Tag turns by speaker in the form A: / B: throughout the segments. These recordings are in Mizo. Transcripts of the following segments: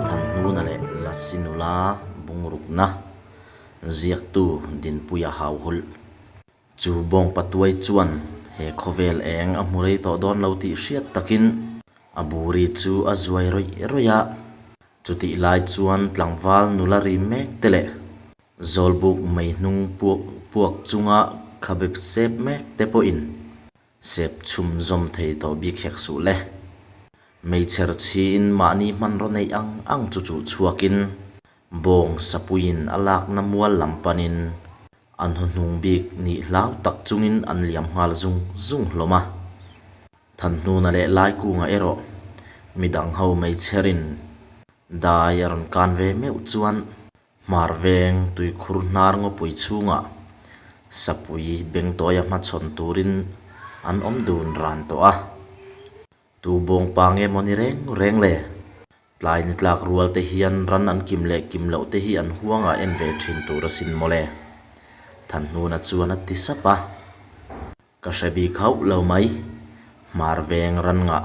A: Thanhnuna leh Lasi nula bungrukna ziaktu Dinpuia Hauhulh. Chu bawngpatuai chuan he khawvel eng a hmu rei tawh dawn lo tih hriat takin a buri chu a zuai rawih rawih a. Chutih lai chuan tlangval nula ri mek te leh Zawlbuk mei hnung puak puak chunga khabe sep mek te pawhin sep chhum zawm thei tawh bik hek suh le. Meichher chhiin mahni hmanraw neih ang ang chu chuh chhuakin bawng sapuiin a lakna mual lam panin an hawhnung bik nih hlau tak chungin an liam nghal zung zung hlawm a. Thanhnuna leh Laikunga erawh midang ho meichherin dai a rawn kan ve meuh chuan Hmar veng tuikhur hnar ngawpui chhungah sapui bengtawia hmachhawn turin an awm dun ran tawh a. Tu bawngpa nge maw ni reng reng le? Tlai ni tlak rual te hian ran an kim leh kim loh te hi an huangah en ve thin tur asin maw le? Thanhnuna chuan a ti sap a. Ka hre bik hauh lo mai. Hmar veng ran ngah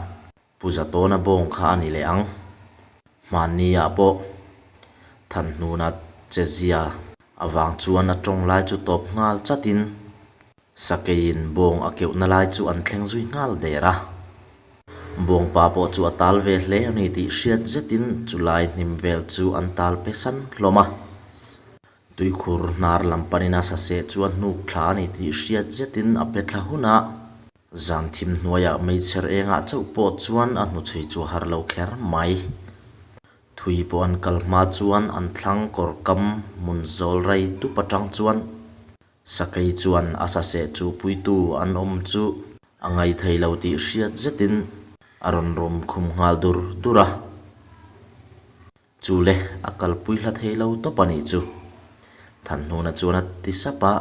A: Pu Zatawna bawng kha a ni leh ang. Hmanni ah pawh Thanhnuna che zia avang chuan a tawng lai chu tawp nghal chatin Sakeiin bawng a keuhna lai chu an thleng zui nghal der a. Bawngpa pawh chu a tal ve hle a ni tih hriat zetin chulai hnim vel chu an tal pe san hlawm a. Tuikhur hnar lam panin a saseh chu a hnuk thla a ni tih hriat zetin a pe thla hun a. Zan thim hnuaiah meichher engah chauh pawh chuan a hnuchhui chu a har lo kher mai. Thui pawh an kal hma chuan an thlang kawr kam hmun zawl rei dup atang chuan Sakei chuan a saseh chuhpuitu an awm chu a ngaithei lo tih hriat zetin a rawn rum khum nghal dur dur a. Chu le, a kalpui hla thei lo tawp a nih chu. Thanhnuna chuan a ti sap a,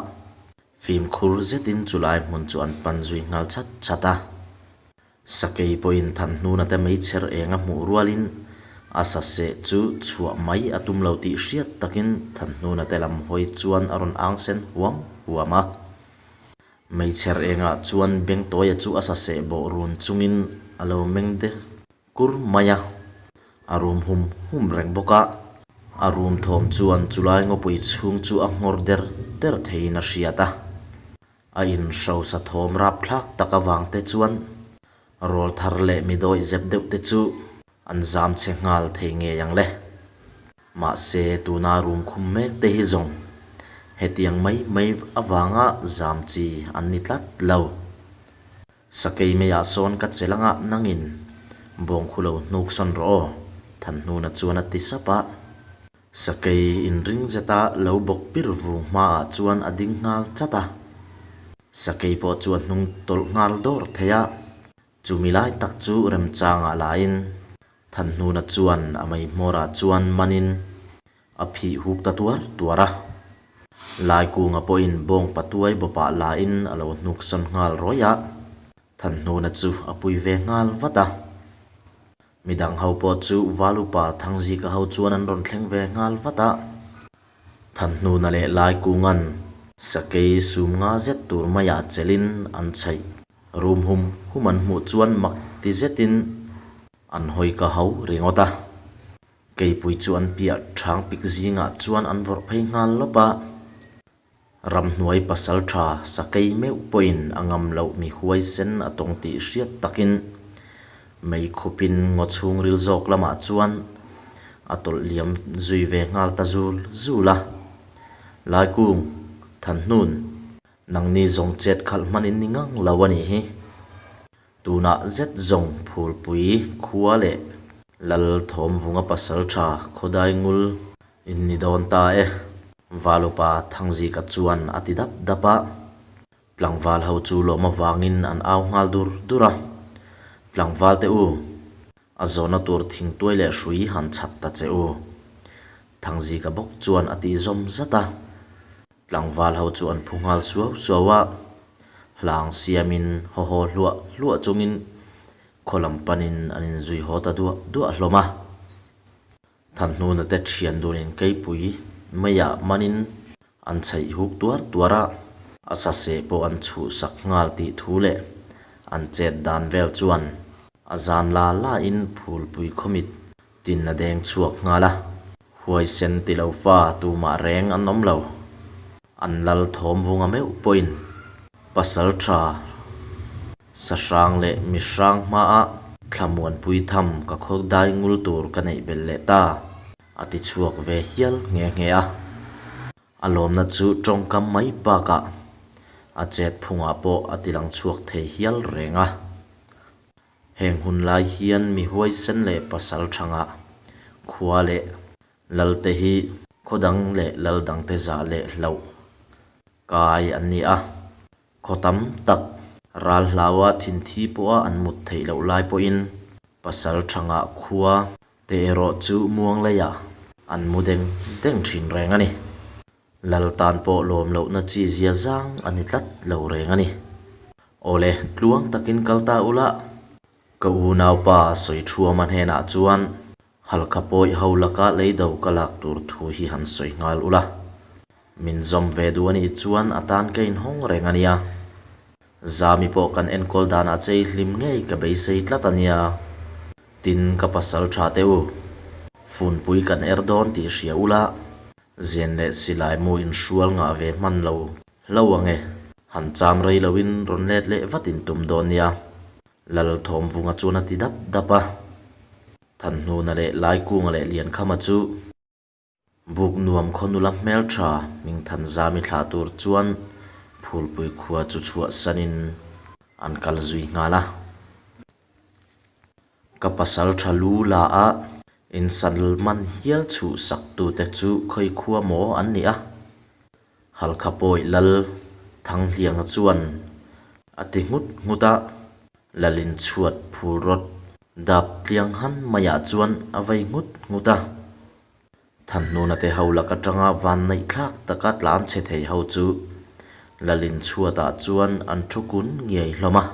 A: fimkhur zetin chulai hmun chu an pan zui nghal chat chat a. Sakei pawhin Thanhnuna te meichher eng a hmuh rualin a saseh chu chhuah mai a tum lo tih hriat takin Thanhnuna te lam hawi chuan a rawn ang sen huam huam a. Meichher engah chuan Bengtawia chu a saseh bawh run chungin a lo meng deuh kur mai a, a rum hum hum reng bawk a. A rum thawm chuan chulai ngawpui chhung chu a nghawr der der theiin a hriat a. A inhrosa thawm rapthlak tak avang te chuan rawl thar leh mi dawih zep deuh te chu an zam chhe nghal thei ngei ang le. Mahse tuna rum khum mek te hi zawng hetiang mai mai avanga zam chi an ni tlat lo. Sakei meiah sawn ka che lang a, nangin bawngkhu lo hnuk sawn rawh aw, Thanhnuna chuan a ti sap a. Sakei inring zeta lo bawk pir vung hmaah chuan a ding nghal chat a. Sakei pawh chu a hnung tawlh nghal dawr thei a, chumi lai tak chu remchangah lain Thanhnuna chuan a mei hmawrah chuan manin A phih huk ta tuar tuar a. Laikunga pawhin bawng patuai bawpah lain a lo hnuk sawn nghal rawih a, Thanhnuna chu a pui ve nghal vat a. Midang ho pawh chu Valupa Thangzika ho chuan an rawn thleng ve nghal vat a. Thanhnuna leh Laikunga'n sakei sum nga zet tur maiah chelhin an chhaih rum hum hum an hmuh chuan mak ti zetin an hawi ka ho ringawt a. Keipui chu an piah ṭhang pik zingah chuan an vawrh phei nghal lawp a, ramhnuai pasal ṭha sakei meuh pawhin a ngam loh mi huaisen a tawng tih hriat takin mei khupin ngaw chhungril zawk lamah chuan a tawlh liam zui ve nghal ta zul zul a. Laikung, Thanhnun, nangni zawng chet khalh hman in ni ngang lo a nih hi. Tunah zet zawng Phulpui khua leh Lal Thawmvunga pasaltha Khawdai ngul in ni dawn ta e, Valupa Thangzika chuan a ti dap dap a. Tlangval ho chu lawm avangin an au nghal dur dur a. Tlangval te u, a zawhna tur thingtuai leh hrui han chhat ta che u, Thangzika bawk chuan a tih zawm zat a. Tlangval ho chu an phu nghal suau suau a, hlang siamin haw haw hluah hluah chungin khaw lam panin an inzui haw ta duah duah hlawm a. Thanhnuna te thian dunin keipui meiah manin an chhaih huk tuar tuar a, a saseh pawh an chhuhsak nghal tih thu leh an chet dan vel chuan a zan la lain phulpui khawmit. Tin a deng chhuak nghal a, huaisen ti lo fa tumah reng an awm lo. An lal thawm vunga meuh pawhin pasal tha sahrang leh mihrang hmaah thlamuanpui tham ka khaw dai ngul tur ka neih belh leh ta a ti chhuak ve hial nghe nghe a. A lawmna chu tawngkam mai bakah a chet phungah pawh a ti lang chhuak thei hial reng a. Heng hun lai hian mi huaisen leh pasal thangah khua leh lalte hi khaw dang leh lal dangte zah leh hlauh kai an ni a. Khaw tam tak ral hlaua thinthi pawha an mut theih loh lai pawhin pasal thangah khua te erawh chu muang leiah an mu deng deng thin reng a ni. Lal tan pawh lawm lohna chi zia zang a ni tlat lo reng a ni. Awle, tluang takin kal ta ula, ka unaupa Sawiṭhuama hnenah chuan Halkha pawih ho laka leido ka lak tur thu hi han sawi nghal ula. Min zawm ve duh a nih chuan a tan ka inhawng reng a nia. Zami pawh kan enkawl danah chei hlim ngei ka beisei tlat a nia. Tin, ka pasal tha teh u. Funpui kan er dawn tih hria ula, zen leh silai mu inhrual ngah ve hman lo hlo ang e. Han cham rei loin rawn let leh vat in tum dawn nia. Lal Thawmvunga chuan a ti dap dap a. Thanhnuna leh Laikunga leh Liankhama chu. Buk nuam khaw nula hmeltha Hmingthanzami thlah tur chuan Phulpui khua chu chhuahsanin an kal zui nghal a. Ka pasal tha lu la a, in salman hial chhuh sak tute chu khawi khua maw an ni a? Halkha pawih lal Thanghlianga chuan a ti nghut nghut a, Lalin chhuat phul rawt dap tliang han maiah chuan a vei nghut nghut a. Thanhnuna te ho lak atanga van neih thlak taka tlan chhe thei ho chu Lalin chhuatah chuan an thu kun ngiai hlawm a.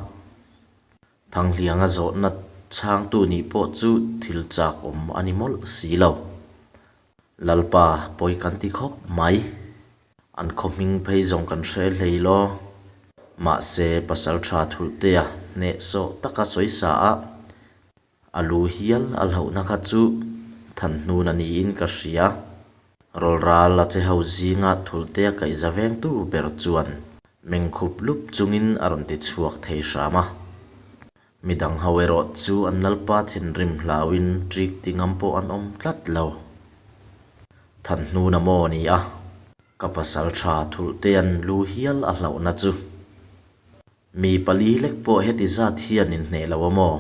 A: Thanghlianga zawhna chhangtu nih pawh chu thil chak awm a ni mawlh si lo. Lalpa pawi kan ti khawp mai. An khaw hming phei zawng kan hre hlei law. Mahse, Pasaltha Thulhtea hnehsawh taka sawi sa a, a lu hial a hlauhna kha chu Thanhnuna niin ka hria. Rawlral a che ho zinga Thulhtea kaihza vengtu ber chuan mengkhup lup chungin a rawn ti chhuak thei hram a. Midang ho erawh chu an Lalpa thinrim hlauin ṭik ti ngam pawh an awm tlat lo. Thanhnuna maw ni a, ka pasal tha Thulhtea'n lu hial a hlauhna chu. Mi pali lek pawh heti zat hian inhneh lo a maw?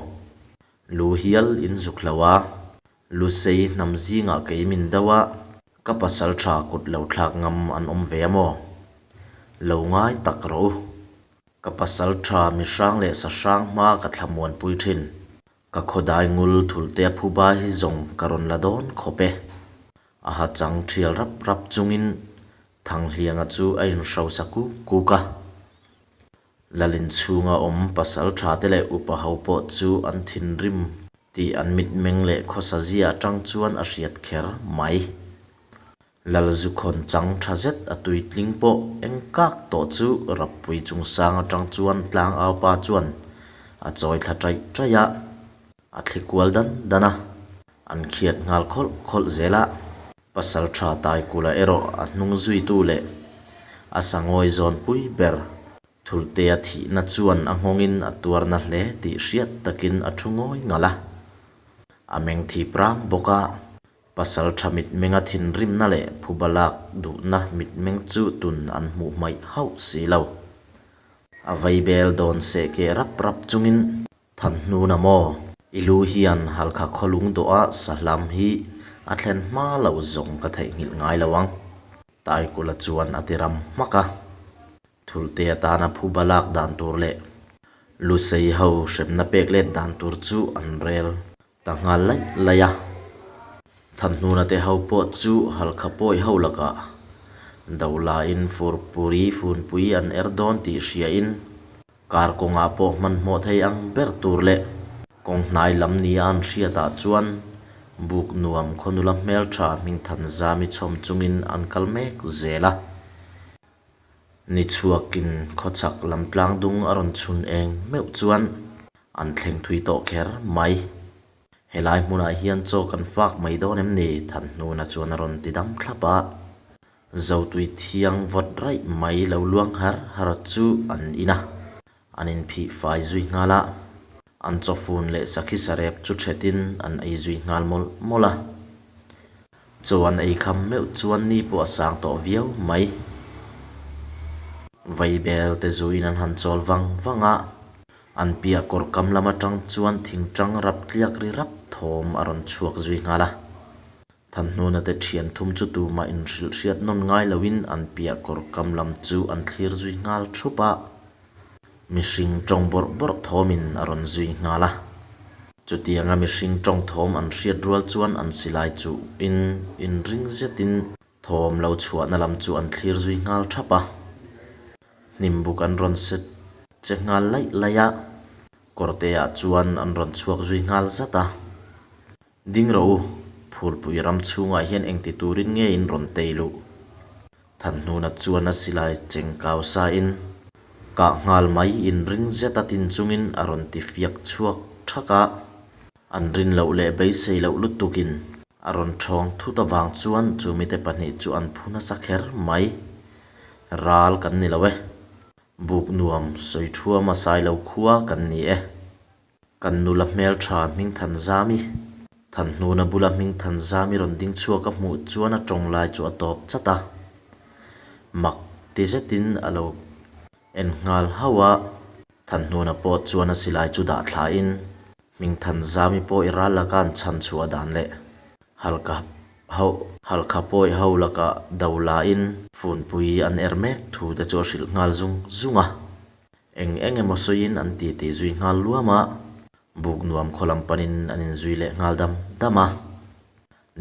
A: Lu hial in zuk hlo a, Lusei hnam zingah kei min do a, ka pasal tha kut lo thlak ngam an awm ve a maw? Lo ngai tak rawh u. Ka pasal tha mi hrang leh sa hrang hma ka thlamuanpui thin. Ka khawdai ngul thulhte a phuba hi zawng ka rawn la dawn khawp e. A ha chang thial rap rap chungin Thanghlianga chu a inhrosa kuk kuk a. Lalin chhunga awm pasal tha te leh upa ho pawh chu an thinrim tih an mitmeng leh khawsa zia atang chuan a hriat kher mai. Lalzukhawn chang tha zet a tuitling pawh eng kak tawh chu Rappui chungsang atang chuan tlangaupa chuan a chawi thla taih taih a, a thli kual dan dan a, an khiat nghal khawlh khawlh zel a. Pasal tha Taikula erawh a hnung zuitu leh a sangawi zawnpui ber Thultea thihna chuan a nghawngin a tuarna hle tih hriat takin a thu ngawi ngalh a, a meng thip rang bawk a. Pasal tha mitmenga thinrimna leh phuba lak duhna mitmeng chu tun an hmuh hmaih hauh si lo. A vaibel dawn seh keh rap rap chungin Thanhnuna maw? I lu hian Halkha khawlung dawha sahlam hi a thlen hma loh zawng ka theihnghilh ngai lo ang. Taikula chuan a ti ram hmak a. Thulhte atana phuba lak dan tur leh Lusei ho hremna pek let dan tur chu an rel ta nghal laih laih a. Thanhnuna te ho pawh chu Halkha pawi ho lakah do lain Furpuri funpui an er dawn tih hriain kar kawngah pawh hmanhmawh thei ang ber tur leh kawng hnai lam nia an hriatah chuan buk nuam khaw nula hmeltha Hmingthanzami chhawm chungin an kal mek zel a. Ni chhuakin khawchhak lam tlang dung a rawn chhun eng meuh chuan an thleng thui tawh kher mai. Helai hmunah hian chaw kan fak mai dawn em ni? Thanhnuna chuan a rawn ti dam thlap a. Zotui thiang vawt raih mai lo luang har har chu an in a, an inphih fai zui nghal a. An chawfun leh sakhi sarep chu thetin an ei zui nghal mawlh mawlh a. Chaw an ei kham meuh chuan ni pawh a sang tawh viau mai. Vaibel te zuiin an han chawl vang vang a, an piah kawr kam lam atang chuan thingtang rap tliak ri rap thawm a rawn chhuak zui nghal a. Thanhnuna te thian thum chu tumah inhrilh hriat nawn ngai loin an piah kawr kam lam chu an thlir zui nghal thup a. Mihring tawng bawrh bawrh thawmin a rawn zui nghal a. Chutianga mihring tawng thawm an hriat rual chuan an silai chuhin inring zetin thawm lo chhuahna lam chu an thlir zui nghal thap a. Hnimbuk an rawn set che nghal laih laih a, kawrteah chuan an rawn chhuak zui nghal zat a. Ding rawh u, Phulpui ram chhungah hian engti turin nge in rawn tei luh? Thanhnuna chuan a silai cheng kau sain, Kah nghal mai inring zet a tin chungin a rawn ti fiak chhuak thak a. An rin loh leh beisei loh lutukin a rawn thawng thut avang chuan chu mite pahnih chu an phu nasa kher mai. Ral kan ni lo e. Buk nuam sawi thuama sailo khua kan ni e. Kan nula hmeltha Hmingthanzami, Thanhnuna bula Hmingthanzami rawn ding chhuak a hmuh chuan a tawng lai chu a tawp chat a. Mak ti zetin a lo en nghal hauh a. Thanhnuna pawh chuan a silai chu dah thlain Hmingthanzami pawh i ral laka an chhan chhuah dan leh Halkha ho Halkha pawi ho laka do lain funpui an er mek thu te chu a hrilh nghal zung zung a. Eng eng emaw sawiin an titi zui nghal luam a, buk nuam khaw lam panin an inzui leh nghal dam dam a.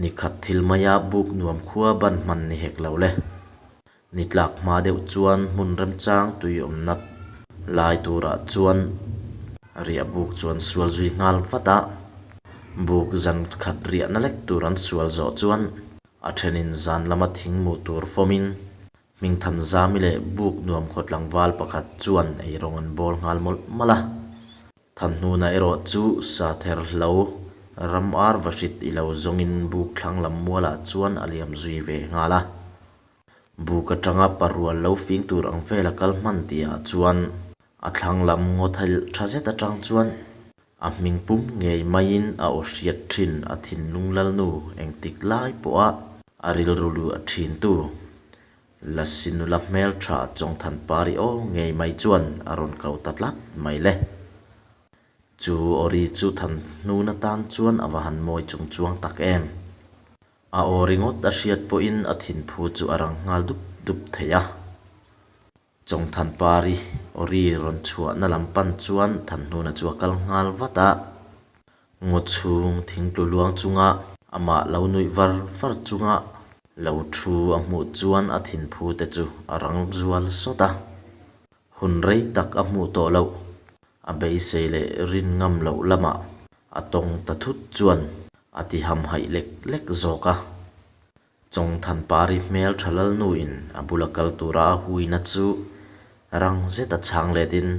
A: Ni khat thil maia buk nuam khua ban hman ni hek lo le. Ni tlak hma deuh chuan hmun remchang tui awmna lai turah chuan riah buk chu an sual zui nghal vat a. Buk zan khat riahna lek tur an sual zawh chuan a thenin zan lama thing mu tur fawmin Hmingthanzami leh buk nuam khaw tlangval pakhat chuan eirawng an bawl nghal mawlh mawlh a. Thanhnuna erawh chu sa ther hlo, ram ar va hrit i lo zawngin buk thlang lam mualah chuan a liam zui ve nghal a. Buk atanga parual lo fing tur ang vela kal hman tihah chuan a thlang lam ngaw thelh tha zet atang chuan A hming pum ngei maiin a aw hriat thin a thinlung lalnu engtik lai pawha a rilru luh a thintu Lasi nula hmeltha Chawngthanpari aw ngei mai chuan a rawn ko ta tlat mai le. Chu aw ri chu Thanhnuna tan chuan a va han mawi chung chuang tak em. A aw ringawt a hriat pawhin a thinphu chu a rang nghal dup dup thei a. Chawngthanpari awri rawn chhuahna lam pan chuan Thanhnuna chu a kal nghal vat a. Ngaw chhung thingtlu luang chunga amah lo nuih var var chunga lo thu a hmuh chuan a thinphu te chu a rang zual sawt a. Hun rei tak a hmuh tawh loh, a beisei leh rin ngam loh lamah a tawng ta thut chuan a ti hamhaih lek lek zawk a. Chawngthanpari hmel tha lalnuin a bula kal tura a huina chu rang zeta chhang letin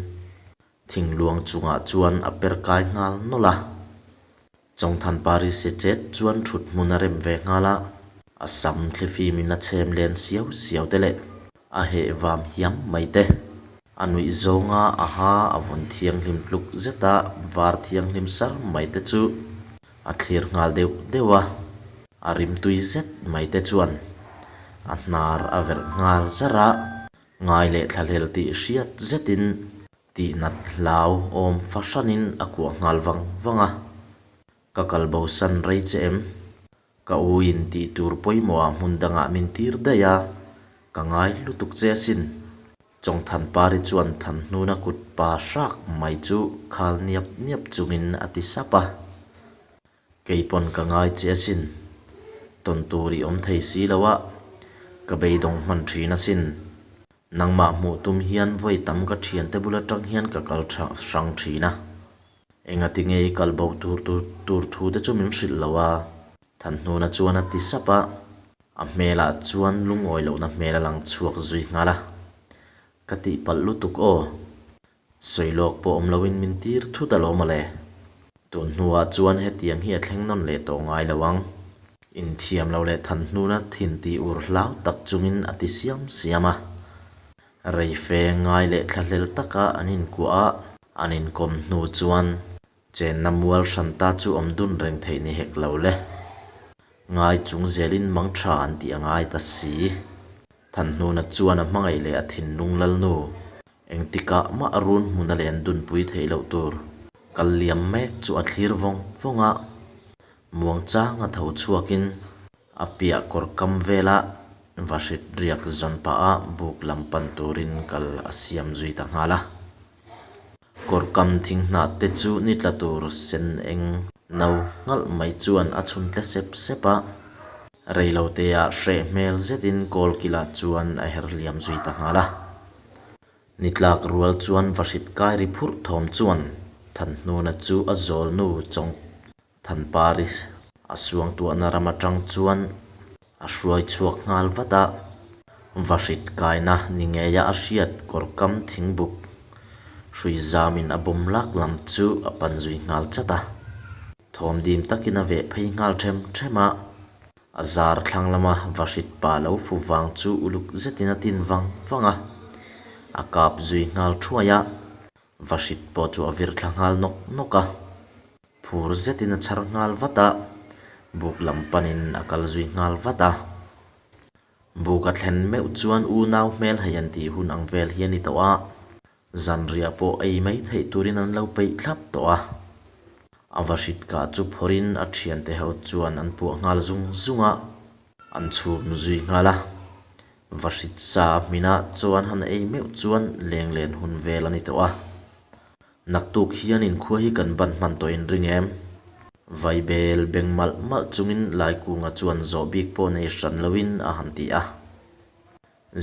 A: thingluang chungah chuan a per kai nghal nawlh a. Chawngthanpari se chet chuan thut hmun a rem ve nghal a, a sam thlifimin a chhem len siau siau te leh a heh vam hiam mai te. A nuih zawnga a ha a vawn thianghlim tluk zeta var thianghlim sar mai te chu a thlir nghal deuh deuh a. A rimtui zet mai te chuan a hnar a verh nghal zar a, ngai leh thlahlel tih hriat zetin tihnat hlau awm fahranin a kuah nghal vang vang a. Ka kal bosan rei che em? Ka u in tih tur pawimawhah hmun dangah min tir daih a, ka ngai lutuk che asin. Chawngthanpari chuan Thanhnuna kut pa hrak mai chu khal niap niap chungin a ti sap a. Kei pawn ka ngai che asin. Tawn tur i awm thei si lo a, ka beidawng hman thin asin. Nangmah hmuh tum hian vawi tam ka thiante bul atang hian ka kal hrang thin a. Engati nge i kal bo tur tur tur thu te chu min hrilh lo a? Thanhnuna chuan a ti sap a. A hmelah chuan lungawi lohna hmel a lang chhuak zui nghal a. Ka tihpalh lutuk aw. Sawi lawk pawh awm loin min tir thut alawm mawle. Tun hnuah chuan hetiang hi a thleng nawn leh tawh ngai lo ang. Inthiam lo leh Thanhnuna thin tih ur hlau tak chungin a ti siam siam a. Rei fe ngai leh thlahlel taka an inkuah a, an inkawm hnu chuan chenna mual hran ta chu awm dun reng theih ni hek lo le. Ngai chung zelin mang tha an tih a ngai ta si. Thanhnuna chuan a hmangaih leh a thinlung lalnu engtikah mah run hmuna len dunpui theih loh tur kal liam mek chu a thlir vawng vawng a. Muangchanga tho chhuakin a piah kawr kam vela vahrit riak zawn pah a buk lam pan turin kal a siam zui ta nghal a. Kawr kam thing hnah te chu ni tla tur sen eng no nghalh mai chuan a chhun tle sep sep a. Reiloteah hreh hmel zetin kawl kilah chuan a her liam zui ta nghal a. Ni tlak rual chuan vahrit kai ri phurh thawm chuan Thanhnuna chu a zawl nu chawng Thanpari a suangtuahna ram atang chuan a hruai chhuak nghal vat a. Vahrit kaina ni ngeia a hriat kawrkam thingbuk hrui zamin a bawm lak lam chu a pan zui nghal chat a. Thawm dim takin a veh phei nghal them them a. A zar thlang lama vahrit pa lo fu vang chu uluk zetin a tin vang vang a, a kap zui nghal thuai a, vahrit pawh chu a vir thla nghal nawk nawk a, phur zetin a chhar nghal vat a, buk lam panin a kal zui nghal vat a. Buk a thlen meuh chuan unau hmel hei an tih hun ang vel hi a ni tawh a, Zanriah pawh ei mai theih turin an lo peih thlap tawh a. A va hrit kah chu phawrhin a thiante ho chuan an puah nghal zung zung a, an chhum zui nghal a. Va hrit sa hminah chuan han ei meuh chuan lenglen hun vel a ni tawh a. Naktuk hian inkhua hi kan ban hman tawh in ring em? Vaibel beng malh malh chungin Laikunga chuan zawh bik pawh nei hran loin a han ti a.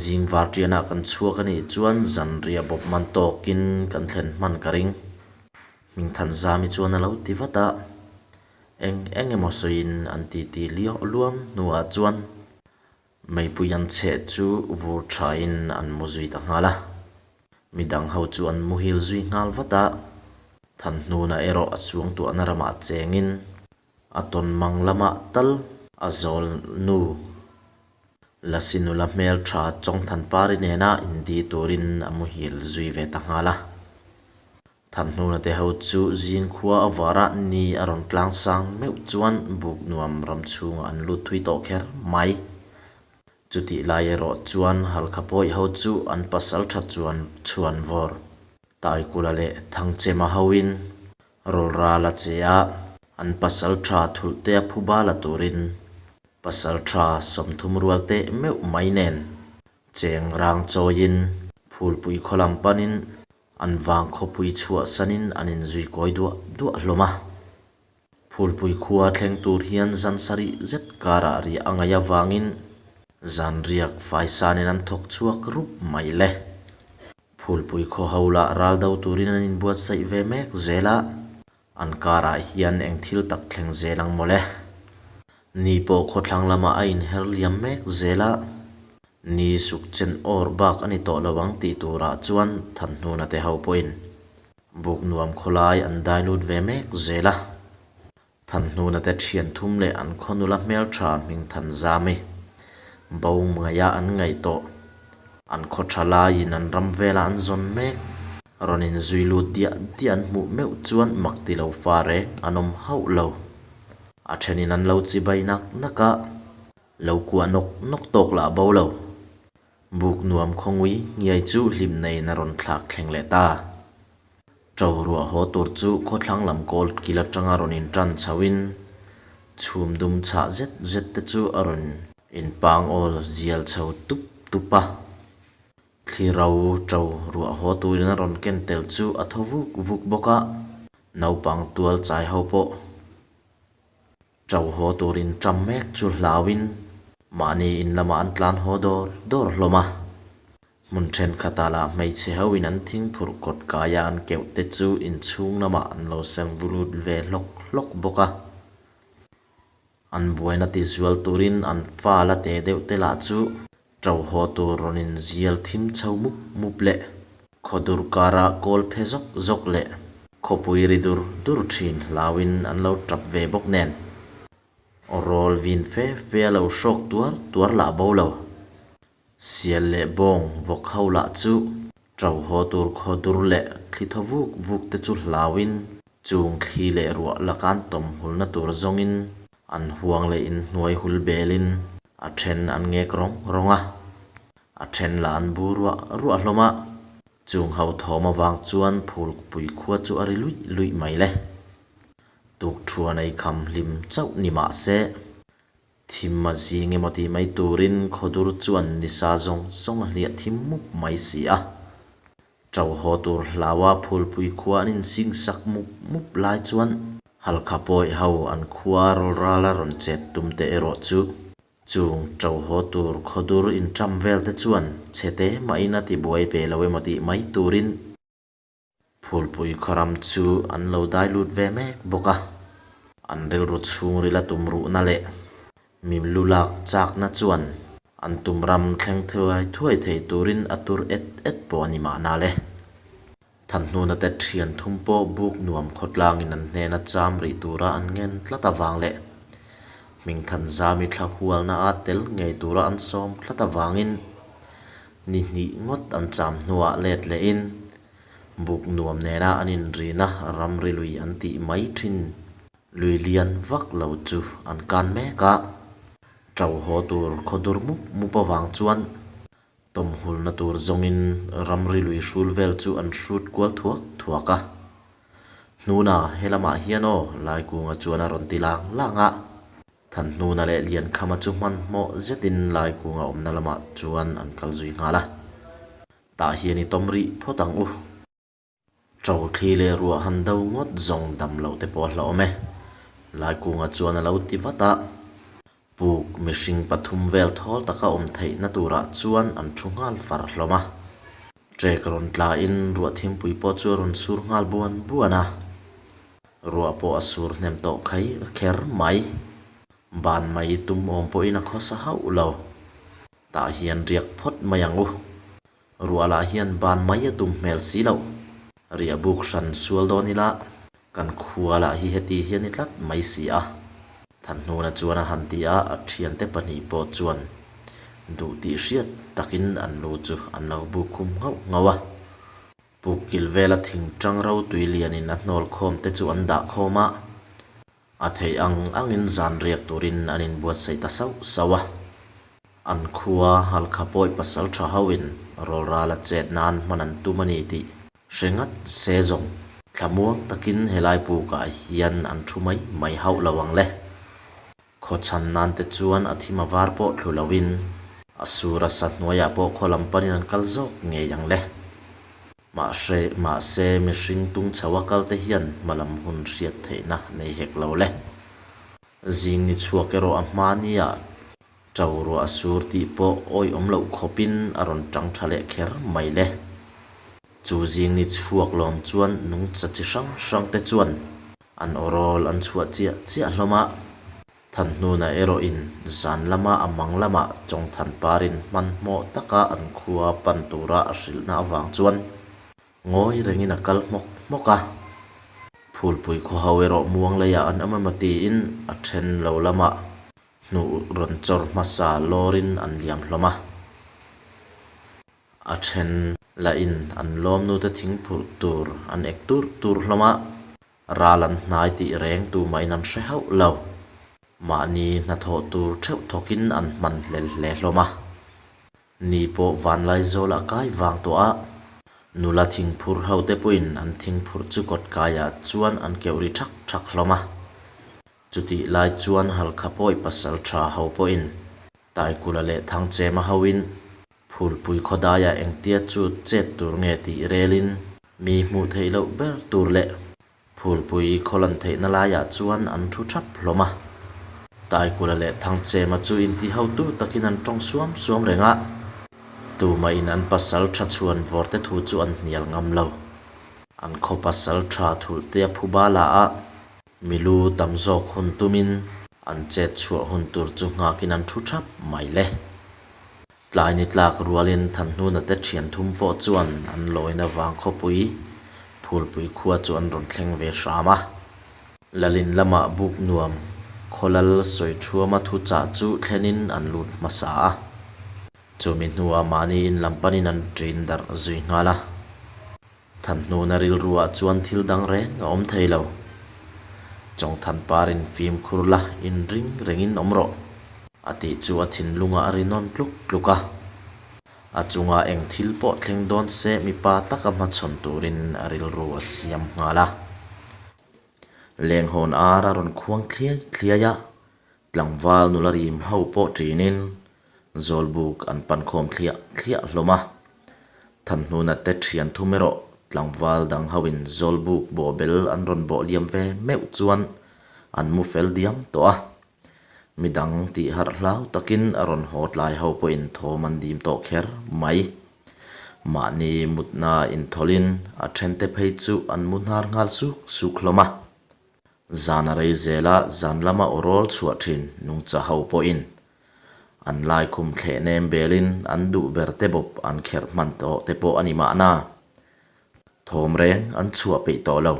A: Zing varṭianah kan chhuak a nih chuan zanriah bawp man tawkin kan thlen hman ka ring. Hmingthanzami chuan a lo ti vat a, eng eng emaw sawiin an titi luam hnuah chuan meipui an chheh chu vur thain an mu zui ta nghal a. Midang ho chu an muhil zui nghal vat a, Thanhnuna erawh a suangtuahna ramah chengin A tawn mang lamah tal a zawl nu Lasi nula hmel tha Chawngthanpari nena indi turin a muhil zui ve ta nghal a. Thanhnuna te ho chu zing khua a varah ni a rawn tlang sang meuh chuan buk nuam ram chhungah an lut thui tawh kher mai. Chutih lai erawh chuan Halkha pawih ho chu an pasal tha chuan chhuan vawr Taikula leh Thangchema hoin Rawlral a che a, an pasaltha thulhte a phuba la turin pasaltha 30 rual teh meuh mai nen cheng rang chawiin phulpui khaw lam panin an vang khawpui chhuahsanin an inzui kawi duah duah hlawm a. Phulpui khua thleng tur hian zan sarih zet karah riah a ngaih avangin zanriak faisanin an thawk chhuak rup mai le. Phulpui khaw ho lah ral do turin an inbuatsaih ve mek zel a, an karah hian eng thil tak thleng zel ang mawle. Ni pawh khawthlang lamah a inher liam mek zel a, ni suk chen awr bak a ni tawh lo ang tih turah chuan Thanhnuna te ho pawhin buk nuam khawlai an dai lut ve mek zel a. Thanhnuna te thian thum leh an khaw nula hmeltha Hmingthanzami bo ngaia an ngaih tawh. An khaw tha laiin an ram vela an zawn mek. Rawn inzui lut diah diah an hmuh meuh chuan mak ti lo fa reng an awm hauh lo. A thenin an lo chibai nak nak a, lo kuah nawk nawk tawk lah bo lo. Buk nuam khawngui ngiai chu hlim neiin a rawn thlak thleng leh ta. Ṭo ruah haw tur chu khawthlang lam kawl kil aṭanga rawn inṭan chhoin chhum dum chhah zet zet te chu a rawn inpang awl zial chho tup tup a. Thli ro ṭo ruah haw turin a rawn ken tel chu a thaw vuk vuk bawk a, naupang tual chai ho pawh Ṭo haw turin ṭam mek chu hlauin mahni in lamah an tlan haw dawr dawr hlawm a. Hmun ṭhenkhatah lah hmeichhe hoin an thing phurh kawt kaia an keuh te chu inchhung lamah an lo sem vulut ve hlawk hlawk bawk a. An buaina ti zual turin an fa la te deuh te lah chu ṭo haw tur rawn inzial thim chho mup mup leh khawdur karah kawl phe zawk zawk leh. Khawpui ri dur dur thin hlauin an lo tap ve bawk nen. Aw rawl vin fe fe a lo hrawk tuar tuar lah bo lo. Sial leh bawng vawk ho lah chu ṭo haw tur khaw dur leh thli thaw vuk vuk te chu hlauin chung thli leh ruah laka an tawm hulna tur zawngin an huang leh inhnuai hul belin a then an ngek rawng rawng a, a then lah an bu ruah ruah hlawm a. Chung ho thawm avang chuan phulpui khua chu a ri luih luih mai le. Tukṭhuan ei kham hlim chauh ni mah se, thim a zing emaw tih mai turin khawdur chuan nisa zawng zawng a hliah thim mup mai si a. Ṭo haw tur hlaua phulpui khua an insing sak mup mup lai chuan Halkha pawih ho an khua rawlrala rawn chet tum te erawh chu Chung ṭo haw tur khawdur inṭam vel te chuan chhete mahin a tibuai ve lo emaw tih mai turin Phulpui khawram chu an lo dai lut ve mek bawk a. An rilru chhungrila tumruhna leh mi lu lak chakna chuan an tum ram thleng thuai thuai thei turin a tur et et pawh a ni mahna le. Thanhnuna te thian thum pawh buk nuam khawtlangin an hnena cham rih tura an ngen tlat avang leh Hmingthanzami thla hualna a tel ngei tura an sawm tlat avangin ni hnih ngawt an cham hnuah let lehin buk nuam nena an inrina ramri lui an tih mai thin lui lian vak lo chu an kan mek a. Ṭo haw tur khaw dur mup mup avang chuan Tawmhulna tur zawngin ramri lui hrul vel chu an hrut kual thuak thuak a. Hnuna, he lamah hian aw, Laikunga chuan a rawn ti lang lang a. Thanhnuna leh Liankhama chu hmanhmawh zetin Laikunga awmna lamah chuan an kal zui nghal a. Tah hian i tawm rih phawt ang u. Ṭo thli leh ruah han do ngawt zawng dam loh te pawh a hlauhawm e. Laikunga chuan a lo ti vat a. Puk mihring pathum vel thawl taka awm theihna turah chuan an thu nghal far hlawm a. Ṭek rawn tlain ruah thimpui pawh chu a rawn sur nghal buan buan a. Ruah pawh a sur hnem tawh khai kher mai. Ban mai tum awm pawhin a khawsa hauh lo. Tah hian riak phawt mai ang u. Ruah lah hian ban mai a tum hmel si loh. Riah buk hran sual dawn ila kan khua lah hi heti hian i tlat mai si a. Thanhnuna chuan a han ti a, a thiante pahnih pawh chuan duh tih hriat takin an lu chu an lo buk khum nghauh nghauh a. Puk kil vela thing tang ro tui lianin a hnawl khawm te chu an dah khawm a. A theih ang angin zan riak turin an inbuatsaih ta sauh sauh a. An khua Halkha pawi pasal tha hoin rawlral a chet nan hman an tum a ni tih hre ngat se zawng. Thlamuang takin helai pukah hian an thu mai mai hauh lo ang le. Khaw chhan nan te chuan a thim a var pawh thlu loin a sur a sa hnuaiah pawh khaw lam panin an kal zawk ngei ang le. Mahse, mahse mihring tung chho a kal te hian hmalam hun hriat theihna nei hek lo le. Zing ni chhuak erawh a hma nia ṭo ruah a sur tih pawh awihawm loh khawpin a rawn ṭang ṭha leh kher mai le. Chu zing ni chhuak lawm chuan nungcha chi hrang hrang te chuan an awrawl an chhuah chiah chiah hlawm a. Thanhnuna erawhin zan lama a mang lamah Chawngthan parin hmanhmawh taka an khua pan tura a hrilhna avang chuan ngawi rengin a kal hmawk hmawk a. Phulpui khaw ho erawh muang leiah an awm emaw tiin a then lo lamah hnuh rawn chawr hmasa lawrin an liam hlawm a. A then lahin an lawmnute thing phurh tur an ek tur tur hlawm a. Ral an hnai tih reng tumahin an hre hauh lo. Mahni hnathawh tur theuh thawkin an hman hlel hle hlawm a. Ni pawh Vanlaizawla a kai vang tawh a, nula thingphur ho te pawhin an thingphurh chu kawt kaiah chuan an keuh ri thak thak hlawm a. Chutih lai chuan Halkha pawi pasal tha ho pawhin Taikula leh Thangchema hoin Phulpui khawdaiah engtia chu chet tur nge tih relin mi hmuh theih loh ber tur leh Phulpui khaw lan theihna laiah chuan an thu thap hlawm a. Taikula leh Thangchema chu inti hotu takin an tawng suam suam reng a, tumahin an pasal tha chhuan vawrte thu chu an hnial ngam lo. An khaw pasal tha thulhte a phuba la a, milu tam zawk hun tumin an chet chhuah hun tur chu nghakin an thu thap mai le. Tlai ni tlak rualin Thanhnuna te thian thum pawh chuan an lawina vang khawpui. Phulpui khua chu an rawn thleng ve hram a. Lalin lamah buk nuam khawlal sawi thuama thuchah chu thlenin an lut hmasa a. Chumi hnuah mahni in lam panin an ṭin darh zui nghal a. Thanhnuna rilruah chuan thil dang reng a awm thei lo. Chawngthanparin fimkhur la inring rengin awm rawh a tih chu a thinlungah a ri nawn tluk tluk a. A chungah eng thil pawh thleng dawn se mipa taka hmachhawn turin a rilru a siam nghal a. Lenghawn ar a rawn khuang thliai thliai a, tlangval nula rim ho pawh ṭinin Zawlbuk an pan khawm thliah thliah hlawm a. Thanhnuna te ṭhian thum erawh tlangval dang hoin Zawlbuk bawhbel an rawn bawh liam ve meuh chuan an mu fel diam tawh a. Midang tih harh hlau takin a rawn haw tlai ho pawhin thawm an dim tawh kher mai. Mahni mutna inthawlhin a thente phei chu an mu hnar nghal suk suk hlawm a. Zan a rei zel a, zan lama aw rawl chhuah thin nungcha ho pawhin an laikhum thleh nem belin an duh ber te bawp an kherh hman tawh te pawh a ni mahna. Thawm reng an chhuah peih tawh lo.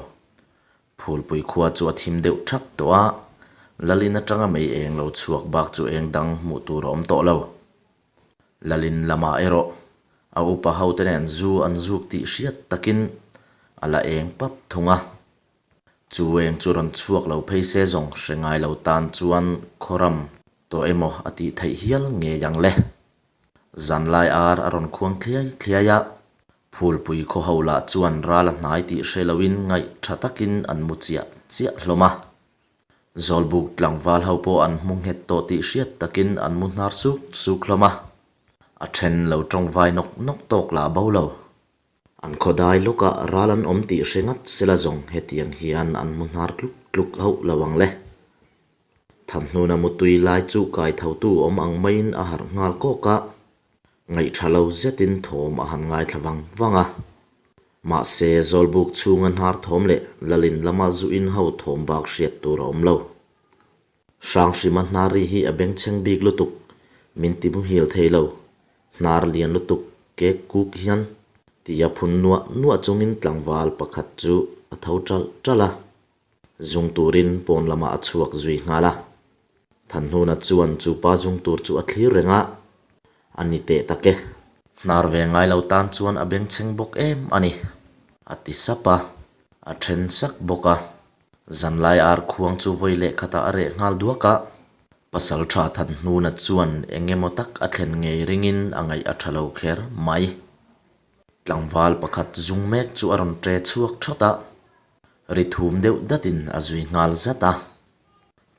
A: Phulpui khua chu a thim deuh thap tawh a, Lalin atanga mei eng lo chhuak bak chu eng dang hmuh tur a awm tawh lo. Lalin lamah erawh a upa hote nen zu an zuk tih hriat takin a la eng pap thung a. Chu eng chu rawn chhuak lo phei se zawng hre ngai lo tan chuan khawram tawh emaw a tih theih hial ngei ang le. Zanlai ar a rawn khuang thliai thliai a, Phulpui khaw ho lah chuan ral a hnai tih hre loin ngaih tha takin an mu chiah chiah hlawm a. Zawlbuk tlangval ho pawh an hmu nghet tawh tih hriat takin an mu hnar suk suk hlawm a. A then lo tawngvai nawk nawk tawk lah bo lo. An khawdai lawkah ral an awm tih hre ngat sela zawng hetiang hian an mu hnar tluk tluk hauh lo ang le. Thanhnuna mutui lai chu kai thotu awm ang maiin a harh nghal kawk a, ngaihṭha lo zetin thawm a han ngaithla vang vang a. Mahse, Zawlbuk chhunga hnar thawm leh Lalin lama zu in ho thawm bak hriat tur a awm lo. Hranghrima hnar ri hi a bengchheng bik lutuk, min ti muhil thei lo. Hnar lian lutuk kek kuk hian tia phun nuah nuah chungin tlangval pakhat chu a tho ṭalh ṭalh a. Zung turin pawn lamah a chhuak zui nghal a. Thanhnuna chuan chu pa zung tur chu a thlir reng a, A ni teh tak e. Hnar ve ngai lo tan chuan a bengchheng bawk em a ni, a ti sap a, a then sak bawk a. Zanlai ar khuang chu vawi leh khatah a reh nghal duak a. Pasalṭha Thanhnuna chuan eng emaw tak a thlen ngei ringin a ngaih a ṭha lo kher mai. Tlangval pakhat zung mek chu a rawn ṭe chhuak ṭhawt a, ri thum deuh datin a zui nghal zat a.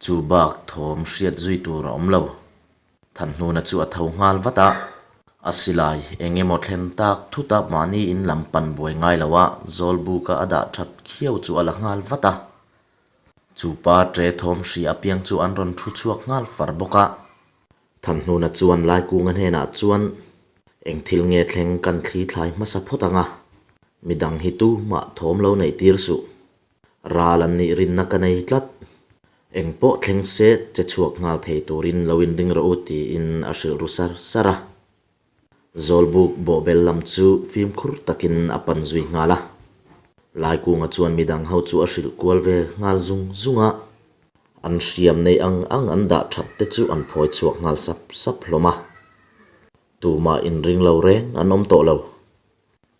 A: Chu bak thawm hriat zui tur a awm lo. Thanhnuna chu a tho nghal vat a, a silai eng emaw thlen tak thut a mahni in lam pan buai ngai lo a, Zawlbuka a dah that khiau chu a la nghal vat a. Chu pa ṭe thawm hria apiang chu an rawn thu chhuak nghal far bawk a. Thanhnuna chuan Laikunga hnenah chuan, Eng thil nge thleng kan thli thlai hmasa phawt ang a, midang hi tu mah thawm lo neih tir suh. Ral an nih rinna ka nei tlat. Eng pawh thleng se che chhuak nghal thei turin lo inring rawh u tiin a hrilh ru sar sar a. Zawlbuk bawhbel lam chu fimkhur takin a pan zui nghal a. Laikunga chuan midang ho chu a hrilh kual ve nghal zung zung a. An hriam neih ang ang an dah that te chu an phawi chhuak nghal sap sap hlawm a. Tumah inring lo reng an awm tawh lo.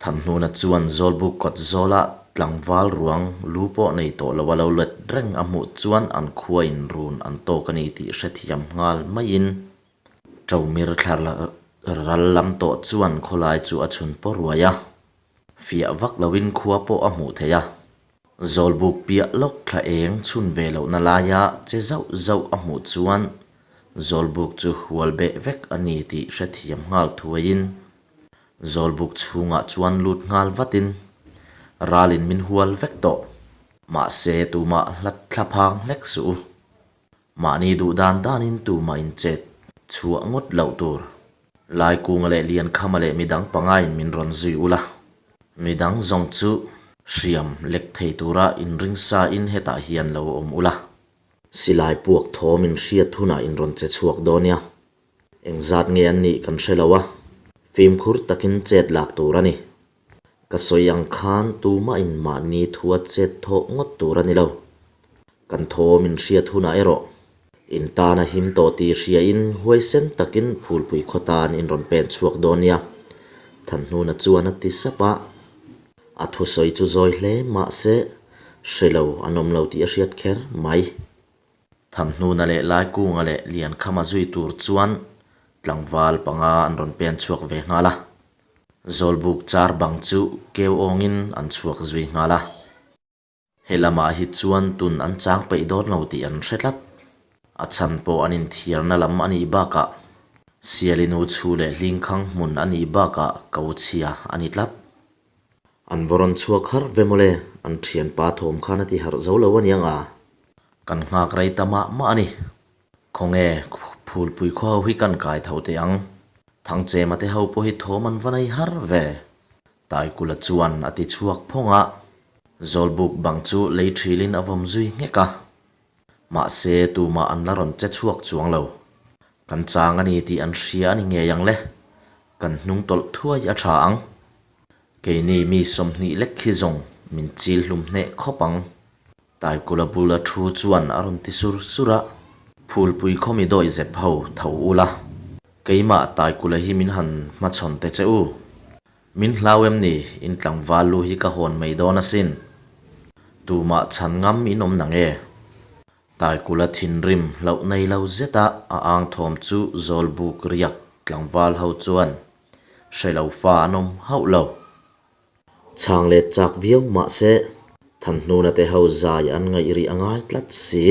A: Thanhnuna chuan Zawlbuk kawt zawlah tlangval ruang lu pawh nei tawh lo a lo let reng a hmuh chuan an khua in run an tawk a ni tih hrethiam nghal maiin Ṭomir thla ral lam tawh chuan khawlai chu a chhun paw ruai a, fiah vak loin khua pawh a hmuh theih a. Zawlbuk piah lawk thla eng chhun ve lohna laia che zauh zauh a hmuh chuan Zawlbuk chu hual beh vek a ni tih hrethiam nghal thuaiin Zawlbuk chhungah chuan lut nghal vatin ralin min hual vek tawh. Mahse tumah hlat thla phang hlek suh u. Mahni duh dan danin tumah inchet chhuah ngawt loh tur. Laikunga leh Liankhama leh midang pangaiin min rawn zui ula. Midang zawng chu hriam lek thei tura inringsa in hetah hian lo awm ula. Silai puak thawm in hriat hunah in rawn che chhuak dawn nia. Engzat nge an nih kan hre lo a, fimkhur takin chet lak tur a ni. Ka sawi ang khan tumahin mahni thua chet thawh ngawt tur a ni lo. Kan thawm in hriat hunah erawh in tan a him tawh tih hriain huaisen takin Phulpui khaw tan in rawn pen chhuak dawn nia, Thanhnuna chuan a ti sap a. A thusawi chu zawi hle mah se hre lo an awm lo tih a hriat kher mai. Thanhnuna leh Laikunga leh Liankhama zui tur chuan tlangval panga an rawn pen chhuak ve nghal a. Zawlbuk char bang chu keu awngin an chhuak zui nghal a. He lamah hi chuan tun an chang peih dawn lo tih an hre tlat. A chhan pawh an inthiarna lam a nih bakah Sialinu chhu leh Hlingkhang hmun a nih bakah ko chhia a ni tlat. An va rawn chhuak harh ve mawle, an thianpa thawm khan a ti harh zo lo aniang a. Kan nghak rei ta mah mah a ni. Khawnge, Phulpui khaw ho hi kan kai tho teh ang. Thangchema te ho pawh hi thawm an va nei har ve. Taikula chuan a ti chhuak phawng a, Zawlbuk bang chu lei ṭhilin a vawm zui nghek a. Mahse, tumah an la rawn che chhuak chuang lo. Kan chang a ni tih an hria a ni ngei ang le. Kan hnung tawlh thuai a ṭha ang. Keini mi 20 lek hi zawng min chil hlum hneh khawp ang. Taikula bula thu chuan a rawn ti sur sur a, Phulpui khawmi dawi zep ho tho ula, keimah Taikula hi min han hmachhawn te che u. Min hlau em ni, in tlangval lu hi ka hawn mai dawn asin. Tumah chhan ngam in awm nang e. Taikula thinrim hlauh nei lo zeta a ang thawm chu Zawlbuk riak tlangval ho chuan hre lo fa an awm hauh lo. Chhang let chak viau mah se, Thanhnuna te ho zai an ngaih rih a ngai tlat si.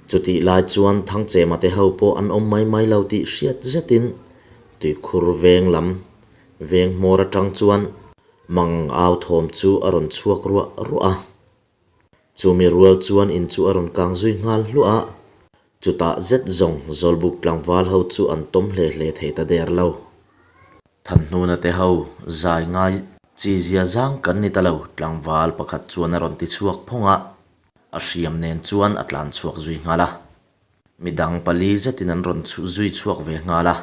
A: Chutih lai chuan Thangchema te ho pawh an awm mai mai lo tih hriat zetin tuikhur veng lam veng hmawr atang chuan mang au thawm chu a rawn chhuak ruah ruah a. Chumi rual chuan in chu a rawn kang zui nghal hluah a, chutah zet zawng Zawlbuk tlangval ho chu an tawm hle hle thei ta der lo. Thanhnuna te ho zai ngai chi zia zang kan ni ta lo, tlangval pakhat chuan a rawn ti chhuak phawng a, a hriam nen chuan a tlan chhuak zui nghal a. Midang pali zetin an rawn zui chhuak ve nghal a,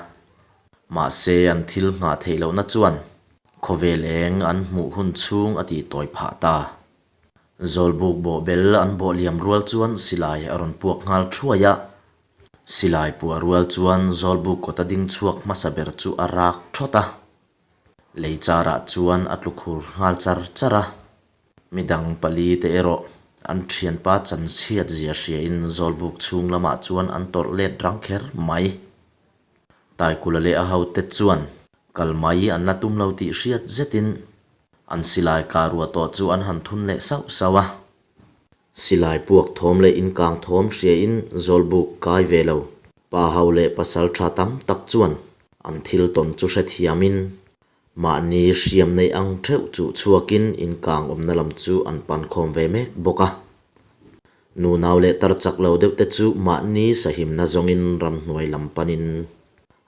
A: mahse an thil nghah theih lohna chuan khawvel eng an hmuh hun chhung a tih tawi phah ta. Zawlbuk bawhbel an bawh liam rual chuan silai a rawn puak nghal thuai a. Silai puah rual chuan Zawlbuk kawta ding chhuak hmasa ber chu a rak thawt a. Lei charah chuan a tlu khur nghal char char a. Midang pali te erawh an thianpa chan chhiat zia hriain Zawlbuk chhung lamah chuan an tawrh let rang kher mai. Taikula leh a hote chuan kal mai an la tum lo tih hriat zetin An silai kah ruah tawh chu an han thun leh sauh sauh a. Silai puak thawm leh inkang thawm hriain Zawlbuk kai ve lo. Pa ho leh pasal tha tam tak chuan an thil tawn chu hrethiamin mahni hriam neih ang theuh chuh chhuakin inkang awmna lam chu an pan khawm ve mek bawk a. Nunau leh tar chak lo deuh te chu mahni sahimna zawngin ramhnuai lam panin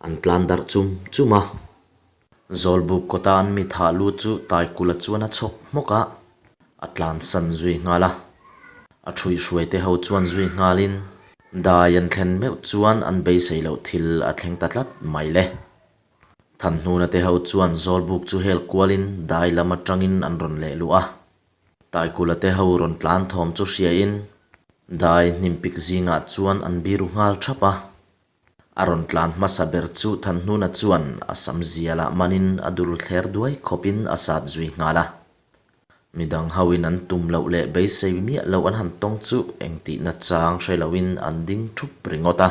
A: an tlan darh chum chum a. Zawlbuk kawta an mi thah lu chu Taikula chuan a chhawk hmawk a, a tlansan zui nghal a. A ṭhuihhruai te ho chuan zui nghalin dai an thlen meuh chuan an beisei loh thil a thleng ta tlat mai le. Thanhnuna te ho chuan Zawlbuk chu hel kualin dai lam aṭangin an rawn leh luh a. Taikula te ho rawn tlan thawm chu hriain dai hnimpik zingah chuan an biru nghal ṭhap a. A rawn tlan hmasa ber chu Thanhnuna chuan a sam zialah manin a dul thler duai khawpin a sat zui nghal a. Midang hoin an tum loh leh beisei miah loh an han tawng chu engtihna chang hre loin an ding thup ringawt a.